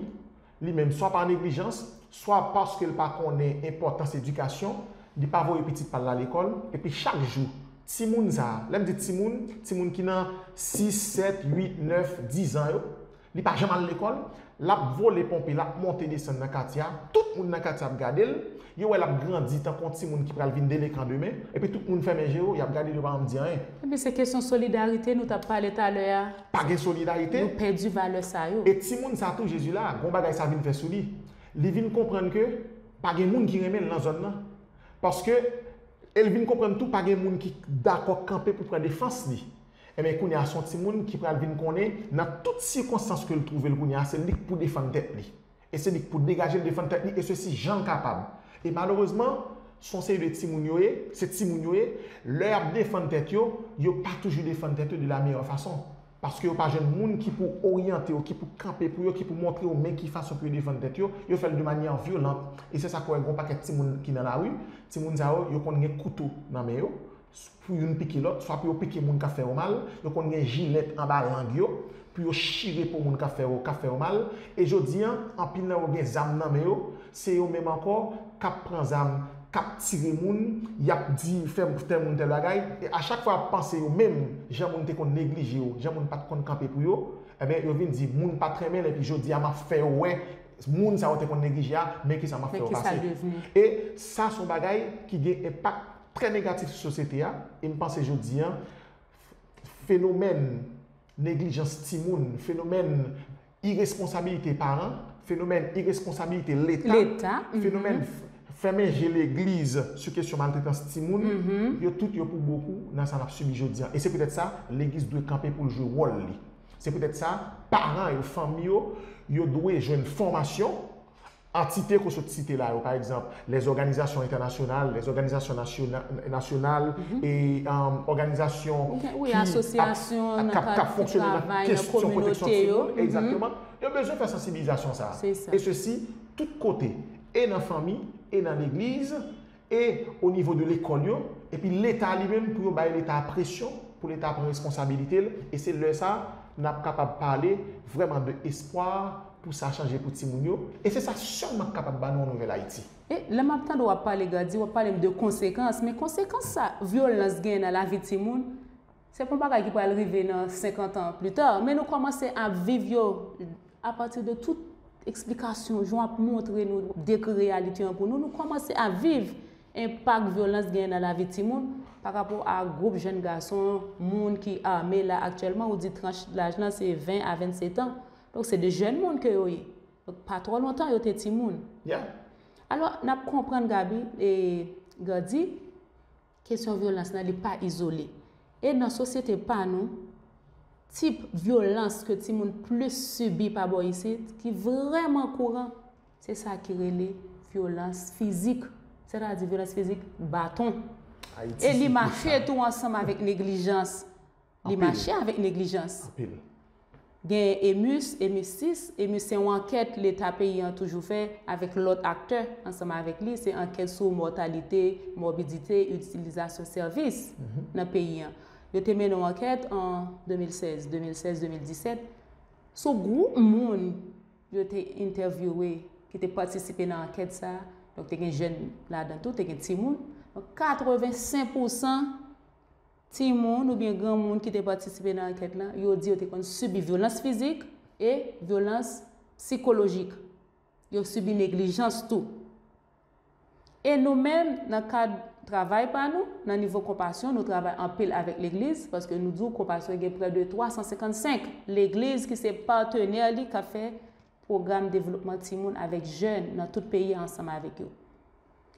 li menm, swa pa neglijans, swa paske l pa konnen enpòtans edikasyon, li pa voye pitit pa l la lekòl, epi chak jou, timoun sa a, lè m di timoun, timoun ki nan sis, sèt, uit, nèf, diz an yo, li pa janm al lekòl, l ap vole ponpe, l ap monte desann nan katye a, tout moun nan katye a ap gade l, yo wè l ap grandi tankou yon timoun ki pral vin delekan demen, epi tout moun fèmen je yo, y ap gade l, yo pa janm di anyen. Epi se kesyon solidarite nou t ap pale talè a. Pa gen solidarite. Nou pèdi valè sa yo. E timoun sa tou, Jezi la, gon bagay sa vin fè sou li. Li vin konprann ke pa gen moun ki renmen l nan zòn nan. Paske, e l vin konprann tou, pa gen moun ki dakò kanpe pou pran defans li. Ebyen, kounye a, se yon timoun ki pral vin konnen, nan tout sikonstans ke l twouve l kounye a, se li k pou defann tèt li. E se li k pou degaje l, defann tèt li, e sesi jan l kapab. E malerezman, se yon seri de timoun yo ye, se timoun yo ye, lè y ap defann tèt yo, yo pa toujou defann tèt yo de la meyè fason. Paske yo pa jwenn moun ki pou oryante yo, ki pou kanpe pou yo, ki pou montre yo men ki fason pou yo defann tèt yo, yo fè l de manyè vyolan. E se sa k fè w wè gen yon pakèt timoun ki nan lari, timoun sa yo, yo konn gen kouto nan men yo, pou youn pike lòt, swa pou yo pike moun k ap fè yo mal, yo konn gen jilèt anba lang yo, pou yo chire po moun k ap fè yo, k ap fè yo mal. E jodi an, anpil nan yo gen zam nan men yo, se yo menm ankò k ap pran zam, k ap tire moun, y ap di fè tèl moun tèl bagay. E a chak fwa y ap panse yo menm, jan moun te konn neglije yo, jan moun pa t konn kanpe pou yo, ebyen, yo vin di moun pa t renmen l, epi jodi a m ap fè yo wè moun sa yo te konn neglije a, men kisa m ap fè yo pase. E sa se yon bagay ki gen enpak trè negatif sou sosyete a, e m panse jodi an, fenomèn neglijans timoun, fenomèn iresponsabilite paran, fenomèn iresponsabilite Leta, fenomèn fèmen je legliz sou kesyon maltretans timoun, yo tout yo pou bokou nan sa n ap sibi jodi an. E se poutèt sa, legliz dwe kanpe pou l jwe wòl li. Se poutèt sa, paran yo, fanmi yo, yo dwe jwenn fòmasyon, antite ke w sot site la yo, pa egzanp, lèzòganizasyon entènasyonal, lèzòganizasyon nasyonal, e òganizasyon ki ap fonksyone nan kesyon pwoteksyon timoun, egzakteman, yo bezwen fè sansibilizasyon sa a. E sesi, tout kote, e nan fanmi, e nan legliz, e o nivo de lekòl yo, epi Leta li menm pou yo bay Leta a presyon, pou Leta a pran responsabilite l, e se lè sa a n ap kapab pale vrèman de espwa pou sa chanje pou timoun yo, e se sa sèlman k kapab ba nou yon nouvèl Ayiti. E lè m ap tande w ap pale, Gady, w ap pale m de konsekans, men konsekans sa vyolans genyen nan lavi timoun, se pa yon bagay ki pral rive nan senkant an pli ta, men nou kòmanse ap viv yo apati de tout eksplikasyon, jan w ap montre nou, dekri reyalite an pou nou, nou kòmanse ap viv enpak vyolans genyen nan lavi timoun pa rapò a gwoup jèn gason, moun ki ame la aktyèlman, ou di tranch laj lan se ven a vennsetan. Donk, se de jèn moun ke yo ye. Donk, pa twò lontan, yo te timoun. Alò, n ap konprann, Gaby, e, Gady, kesyon vyolans lan, li pa izole. E nan sosyete pa nou, tip vyolans ke timoun plis sibi pa bò isit, ki vrèman kouran, se sa ki rele vyolans fizik. Sètadi vyolans fizik, baton. E li mache tou ansanm avèk neglijans. Li mache avèk neglijans. Gen emus, emus sis, emus se yon ankèt Leta peyi an toujou fè avèk lòt aktè ansanm avèk li, se ankèt sou mòtalite, mòbidite, itilizasyon sèvis nan peyi an. Yo te mennen yon ankèt an de mil sèz, de mil sèz, de mil disèt, sou gwoup moun yo te entèvyouwe, ki te patisipe nan ankèt sa a. Donk, te gen jèn ladan tou, te gen timoun. Donk, katrevensenk pousan timoun oubyen granmoun ki te patisipe nan ankèt lan, yo di yo te konn sibi vyolans fizik e vyolans sikolojik. Yo sibi neglijans tou. E nou menm, nan kad travay pa nou, nan nivo Konpasyon, nou travay anpil avèk legliz, paske nou di w Konpasyon gen prè de twa san senkannsenk legliz ki se patnè li k ap fè pwogram devlopman timoun avèk jèn nan tout peyi a ansanm avèk yo.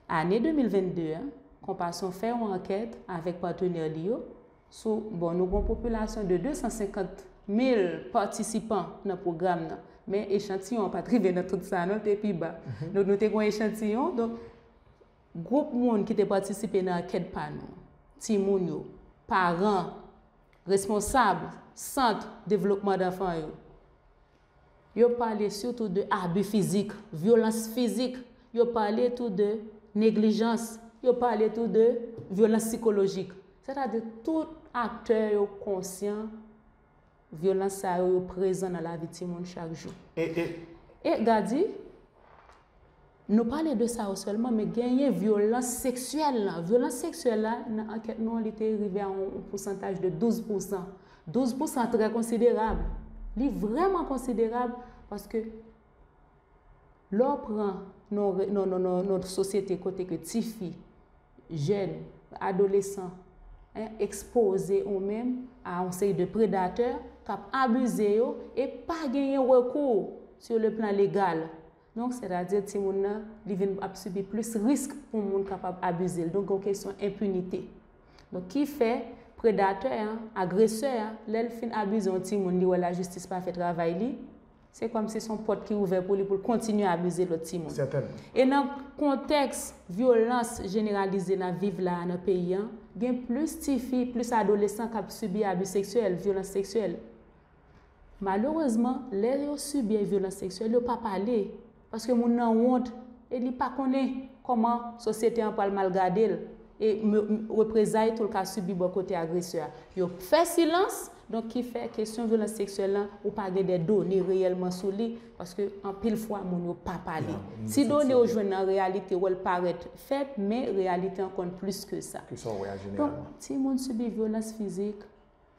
Ane de mil vennde a, Konpasyon fè yon ankèt avèk patnè li yo sou, bon, nou gen yon popilasyon de de san senkant mil patisipan nan pwogram nan, men echantiyon an pa t rive nan tout sa non, te pi ba. Donk, nou te gen yon echantiyon, donk, gwoup moun ki te patisipe nan ankèt pa nou, timoun yo, paran, responsab sant devlopman danfan yo, yo pale sitou de abi fizik, vyolans fizik, yo pale tou de neglijans, yo pale tou de vyolans sikolojik. Sètadi tout aktè yo konsyan vyolans sa yo, yo prezan nan lavi timoun chak jou. E, e, E Gady, nou pale de sa yo sèlman, men genyen vyolans seksyèl lan. Vyolans seksyèl la, nan ankèt nou an, li te rive a yon pousantaj de douz pousan. Douz pousan trè konsiderab. Li vrèman konsiderab paske lè w pran nan, nan, nan, nan, nan sosyete kote ke tifi, jèn, adolesan, en, ekspoze ou menm a yon seri de predatè k ap abize yo e pa genyen rekou sur le plan legal. Donk, sètadi timoun nan, li vin ap sibi plis risk pou moun kapab abize l. Donk, gen yon kesyon enpinite. Donk, ki fè predatè an, agresè an, lè l fin abize yon timoun, li wè lajistis pa fè travay li, se kòmsi se yon pòt ki ouvè pou li, pou l kontinye abize lòt timoun. Sètènman. E nan kontèks vyolans jeneralize n ap viv la a nan peyi an, gen plis tifi, plis adolesan k ap sibi abi seksyèl, vyolans seksyèl. Malerezman, lè yo sibi vyolans seksyèl, yo pa pale. Paske moun nan wont e li pa konnen kòman sosyete an pral mal gade l e m-, m-, reprezay tou l ka sibi bò kote agresè a. Yo fè silans, donk ki fè kesyon vyolans seksyèl lan, ou pa gen de done reyèlman sou li, paske anpil fwa moun yo pa pale. Si done yo jwenn nan reyalite, wè l parèt fèb, men reyalite an konn plis ke sa. Ke sa w wè a jeneralman. Donk, timoun sibi vyolans fizik,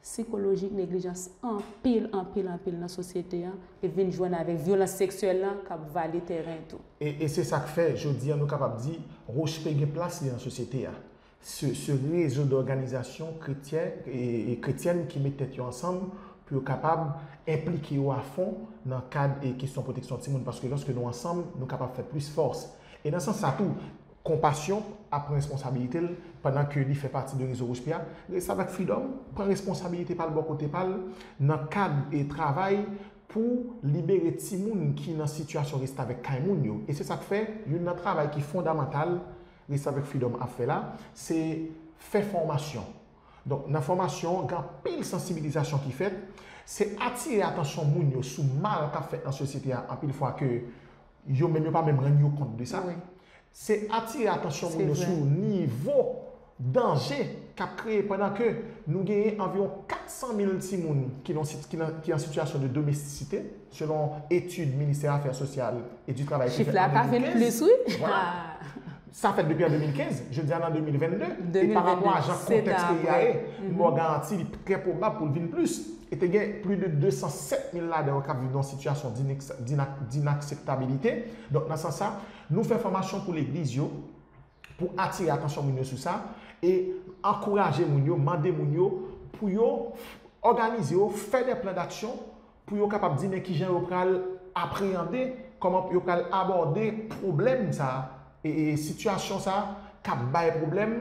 sikolojik, neglijans anpil, anpil, anpil nan sosyete an, e vin jwenn avèk vyolans seksyèl lan k ap vale tèren tou. E, e se sa k fè, jodi a, nou kapab di, Roche P gen plas li nan sosyete a. Se, se rezo dòganizasyon kretyen e, e kretyèn ki met tèt yo ansanm pou yo kapab enplike yo afon nan kad e kesyon pwoteksyon timoun, paske lòske nou ansanm, nou kapab fè plis fòs. E nan sans sa tou, Konpasyon ap pran responsabilite l pandan ke li fè pati de rezo Roche P a. Restavèk Freedom pran responsabilite pa l bò kote pa l nan kad e travay pou libere timoun ki nan sitiyasyon restavèk kay moun yo. E se sa k fè, youn nan travay ki fondamantal Restavèk Freedom ap fè la, se fè fòmasyon. Donk, nan fòmasyon, gen anpil sansibilizasyon ki fèt. Se atire atansyon moun yo sou mal k ap fèt nan sosyete a, anpil fwa ke yo menm yo pa menm rann yo kont de sa. Wi. Se atire atansyon moun yo sou nivo danje k ap kreye pandan ke nou genyen anviwon kat san mil timoun ki nan sit-, ki nan, ki an sitiyasyon de domestisite, selon etid Ministè Afè Sosyal e di Travay te fèt an de mil kenz. Chif la ka vin plis, wi. Vwala. Sa fèt depi an de mil kenz, jodi a n an de mil vennde, e pa rapò a jan kontèks peyi a ye, m ba w garanti li trè pwobab pou l vin plis. E te gen plis de de san sèt mil ladan yo k ap viv nan yon sitiyasyon d'inex-, d'inak-, d'inakseptabilite. Donk, nan sans sa, nou fè fòmasyon pou legliz yo, pou atire atansyon moun yo sou sa, e ankouraje moun yo, mande moun yo pou yo òganize yo, fè de plan d'aksyon pou yo kapab di men kijan yo pral apreyande, kòman yo pral abòde pwoblèm sa a, e, e sitiyasyon sa a k ap bay pwoblèm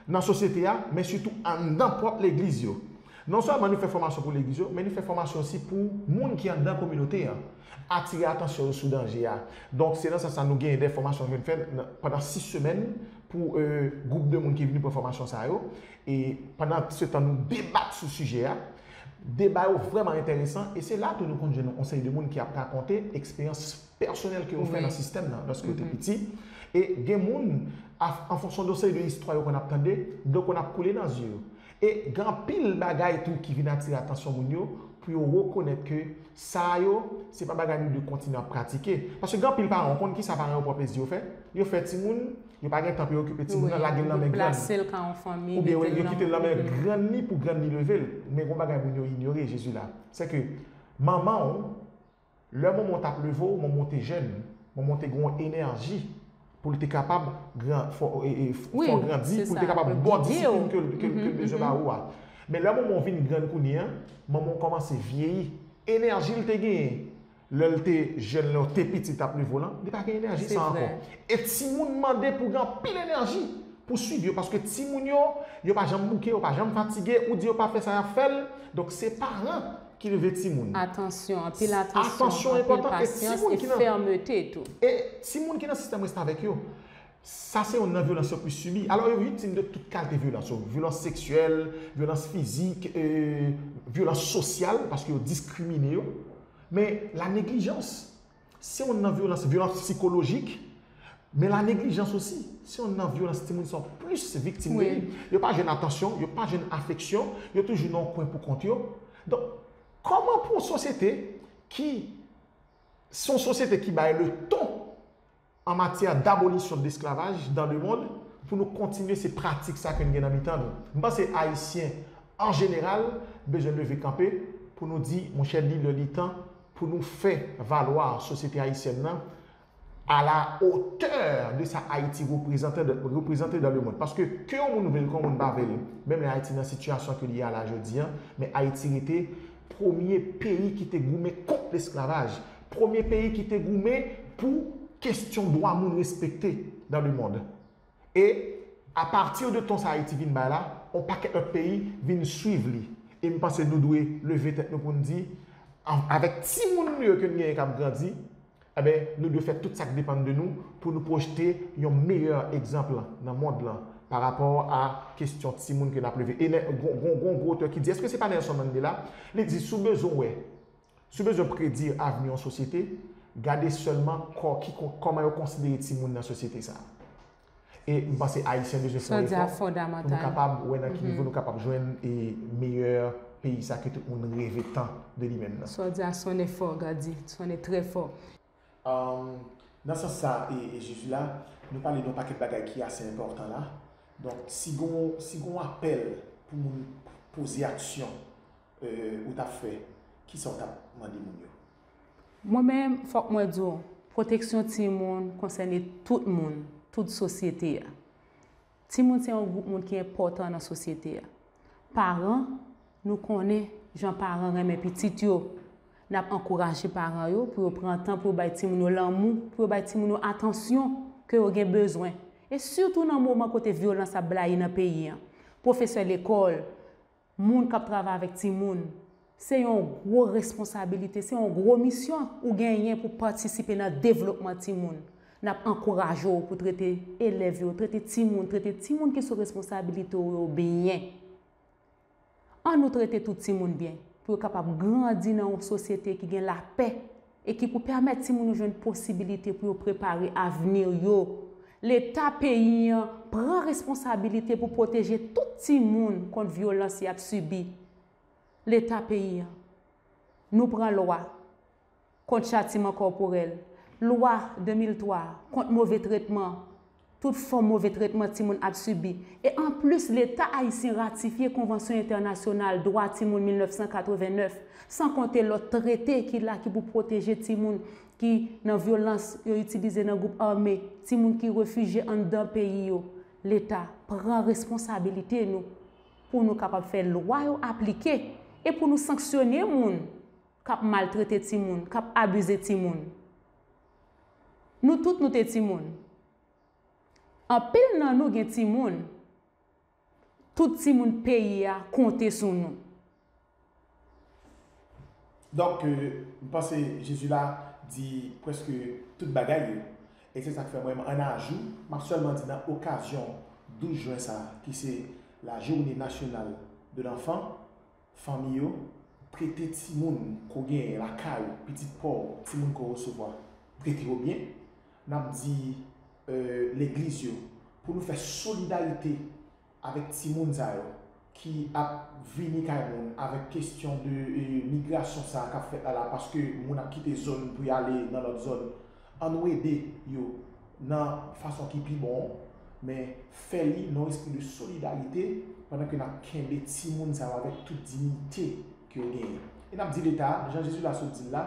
nan sosyete a, men sitou anndan pwòp legliz yo. Non sèlman nou fè fòmasyon pou legliz yo, men nou fè fòmasyon osi pou moun ki anndan kominote an, atire atansyon yo sou danje a. Donk, se nan sans sa nou genyen de fòmasyon nou vin fè nan, pandan sis semèn pou, e, gwoup de moun ki vini pran fòmasyon sa yo. E pandan se tan nou debat sou sijè a. Deba yo vrèman enteresan, e se la tou nou konn jwenn yon seri de moun ki ap rakonte eksperyans pèsonèl ke yo fè nan sistèm nan lòske yo te piti. E gen moun, an fonksyon de yon seri de istwa yo konn ap tande, dlo konn ap koule nan zye yo. E gen anpil bagay tou ki vin atire atansyon moun yo pou yo rekonèt ke sa yo, se pa bagay nou dwe kontinye ap pratike. Paske gen anpil paran, ou konn kisa paran yo pran plezi yo fè? Yo fè timoun, yo pa gen tan pou yo okipe timoun nan, lage l nan men grann. Oubyen yo kite l nan men grann li pou grann li leve l. Men gen yon bagay moun yo inyore, Jezi la. Se ke manman w, lè manman w t ap leve w, manman w te jèn, manman w te gen yon enèji pou l te kapab gran, fè w, e, e, fè w grandi, pou l te kapab ba w disiplin ke, ke, ke l bezwen ba ou a. Men lè manman w vin grann kounye a, manman w kòmanse vyeyi. Enèji l te genyen lè l te jèn, lè w te piti, t ap leve w lan, li pa gen enèji sa ankò. E timoun mande pou gen anpil enèji pou swiv yo, paske timoun yo, yo pa janm bouke, yo pa janm fatige, ou di yo pa fè sa, y ap fè l. Donk, se paran ki leve timoun. Atansyon, anpil atansyon, anpil pasyans e fèmete tou. E timoun ki nan sistèm restavèk yo, sa se youn nan vyolans yo plis sibi. Alò, yo viktim de tout kalte vyolans. Yo, vyolans seksyèl, vyolans fizik, e, vyolans sosyal, paske yo diskrimine yo. Men, la neglijans, se youn nan vyolans, vyolans sikolojik, men la neglijans osi, se youn nan vyolans timoun sa yo plis viktim de li. Yo pa jwenn atansyon, yo pa jwenn afeksyon, yo toujou nan yon kwen pou kont yo. Donk, kòman pou yon sosyete ki, se yon sosyete ki bay le ton an matyè d'abolisyon de lesklavaj dans le monde, pou nou kontinye se pratik sa ke n gen nan mitan nou? M panse Ayisyen, an jeneral, bezwen leve kanpe pou nou di, monchè, li lè li tan pou nou fè valwa sosyete ayisyèn nan à la hauteur de sa Ayiti reprezante, reprezante dans le monde. Paske ke yon moun vle l, ke yon moun pa vle l, menm lè Ayiti nan sitiyasyon ke li ye a la jodi a, men Ayiti rete premye peyi ki te goumen kont lesklavaj, premye peyi ki te goumen pou kesyon dwa moun respekte dans le monde. E apati de ton sa Ayiti vin bay la, yon pakèt lòt peyi vin swiv li. E m panse nou dwe leve tèt nou pou n di, avèk timoun nou yo ke n genyen k ap grandi, enben, nou dwe fè tout sa k depann de nou pou nou pwojte yon meyè egzanp nan mond lan pa rapò a kesyon timoun ke n ap leve. E gon, gon, gon gwo otè ki di, èske se pa Nelson Mandela? Li di, si w bezwen wè, si w bezwen predi avni yon sosyete, gade sèlman kò, ki, kòman yo konsidere timoun nan sosyete sa a. E m panse Ayisyen bezwen fè yon efò pou nou kapab wè nan ki nivo nou kapab jwenn e meyè peyi sa ke tout moun reve tan de li menm nan. Sa w di a sonnen fò, Gady, sonnen trè fò. Nan sans sa, e, e Jezi la, nou pale de yon pakèt bagay ki ase enpòtan la. Donk, si gon, si gon apèl pou moun poze aksyon, e, ou t ap fè, kisa w t ap mande moun yo? Mwen menm, fòk mwen di w, pwoteksyon timoun konsène tout moun, tout sosyete a. Timoun se yon gwoup moun ki enpòtan nan sosyete a. Paran, nou konnen jan paran renmen pitit yo. N ap ankouraje paran yo pou yo pran tan pou yo bay timoun yo lanmou, pou yo bay timoun yo atansyon ke yo gen bezwen. E sitou nan moman kote vyolans ap blayi nan peyi a. Pwofesè lekòl, moun k ap travay avèk timoun, se yon gwo responsabilite, se yon gwo misyon ou genyen pou patisipe nan devlopman timoun. N ap ankouraje w pou trete elèv yo, trete timoun, trete timoun ki sou responsabilite w yo byen. Ann nou trete tout timoun byen, pou yo kapab grandi nan yon sosyete ki gen lapè e ki pou pèmèt timoun yo jwenn posibilite pou yo prepare avni yo. Leta peyi an pran responsabilite pou pwoteje tout timoun kont vyolans y ap sibi. Leta peyi an, nou pran lwa kont chatiman kòporèl, lwa de mil twa kont move tretman, tout fòm move tretman timoun ap sibi. E anplis, Leta ayisyen ratifye Konvansyon Entènasyonal Dwa Timoun mil nèf san katreven nèf, san konte lòt trete ki la ki pou pwoteje timoun ki nan vyolans yo itilize nan gwoup ame, timoun ki refijye anndan peyi yo. Leta, pran responsabilite nou pou nou kapab fè lwa yo aplike e pou nou sanksyone moun k ap maltrete timoun, k ap abize timoun. Nou tout nou te timoun. Anpil nan nou gen timoun. Tout timoun peyi a konte sou nou. Donk, euh, m panse Jezi la di prèske tout bagay yo. E se sa k fè mwen, an ajou, m ap sèlman di nan okazyon douz jen sa a, ki se la journée nationale de l'enfant, fanmi yo, prete timoun ke w genyen lakay ou, pitit pa w, timoun ke w resevwa, prete yo byen. N ap di, euh, legliz yo, pou nou fè solidarite avèk timoun sa yo ki ap vini kay moun, avèk kesyon de, euh, migrasyon sa k ap fèt la la, paske moun ap kite zòn pou y ale nan lòt zòn. Ann nou ede yo nan fason ki pi bon, men fè li nan espri de solidarite, pandan ke n ap kenbe timoun sa yo avèk tout diyite ke yo genyen. E n ap di Leta, jan Jezi la sot di l la,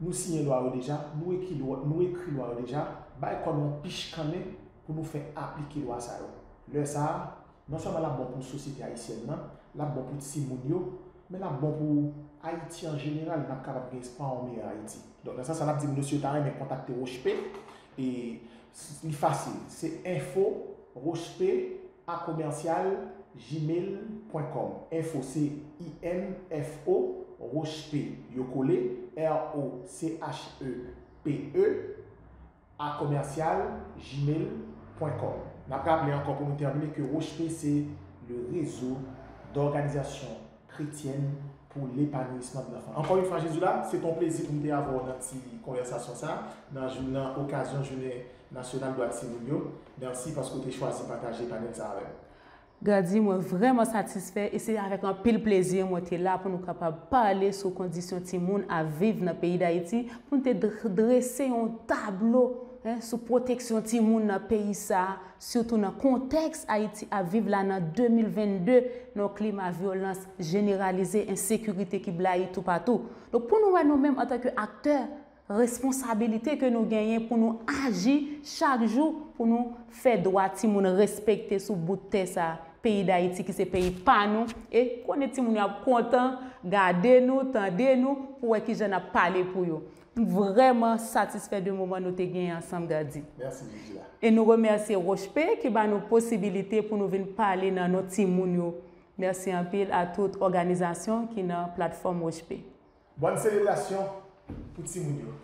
nou siyen lwa yo deja, nou ekri lwa, nou ekri lwa yo deja, bay kò nou yon pich kanmen pou nou fè aplike lwa sa yo. Lè sa a, non sèlman l ap bon pou sosyete ayisyèn nan, l ap bon pou timoun yo, men l ap bon pou Ayiti an jeneral, n ap kapab gen espwa yon meyè Ayiti. Donk, nan sans sa, n ap di moun yo, si yo ta renmen kontakte Rochepe, e s- li fasil, se info rochepe a commercial gmail point com. Info se I N F O, Rochepe, yo kole, R O C H E P E, a commercial gmail point com. N ap raple ankò pou nou tèmine ke Rochepe se le réseau d'organisations chrétiennes pour l'épanouissement de l'enfant. Ankò yon fwa, Jezi la, se t on plezi pou m te avè w nan ti konvèsasyon sa, nan jou, nan okazyon Jounen Nasyonal Dwa Timoun yo. Mèsi paske w te chwazi pataje panèl sa avè m. Gardy, mwen vrèman satisfè e se avèk anpil plezi mwen te la pou nou kapab pale sou kondisyon timoun ap viv nan peyi Dayiti, pou n te dr- drese yon tablo, en, sou pwoteksyon timoun nan peyi sa a, sitou nan kontèks Ayiti ap viv la nan de mil vennde, nan yon klima vyolans jeneralize, ensekirite ki blayi toupatou. Donk, pou nou wè nou menm antanke aktè, responsabilite ke nou genyen pou nou aji chak jou pou nou fè dwa timoun respekte sou bout tè sa a, peyi Dayiti ki se peyi pa nou, e konnen timoun yo ap kontan gade nou, tande nou, pou wè kijan n ap pale pou yo. M vrèman satisfè de moman nou te genyen ansanm, Gardy. Mèsi, Jiji la. E nou remèsye Rochepe ki ba nou posibilite pou nou vin pale nan non timoun yo. Mèsi anpil a tout òganizasyon ki nan platfòm Rochepe. Bòn selebrasyon pou timoun yo.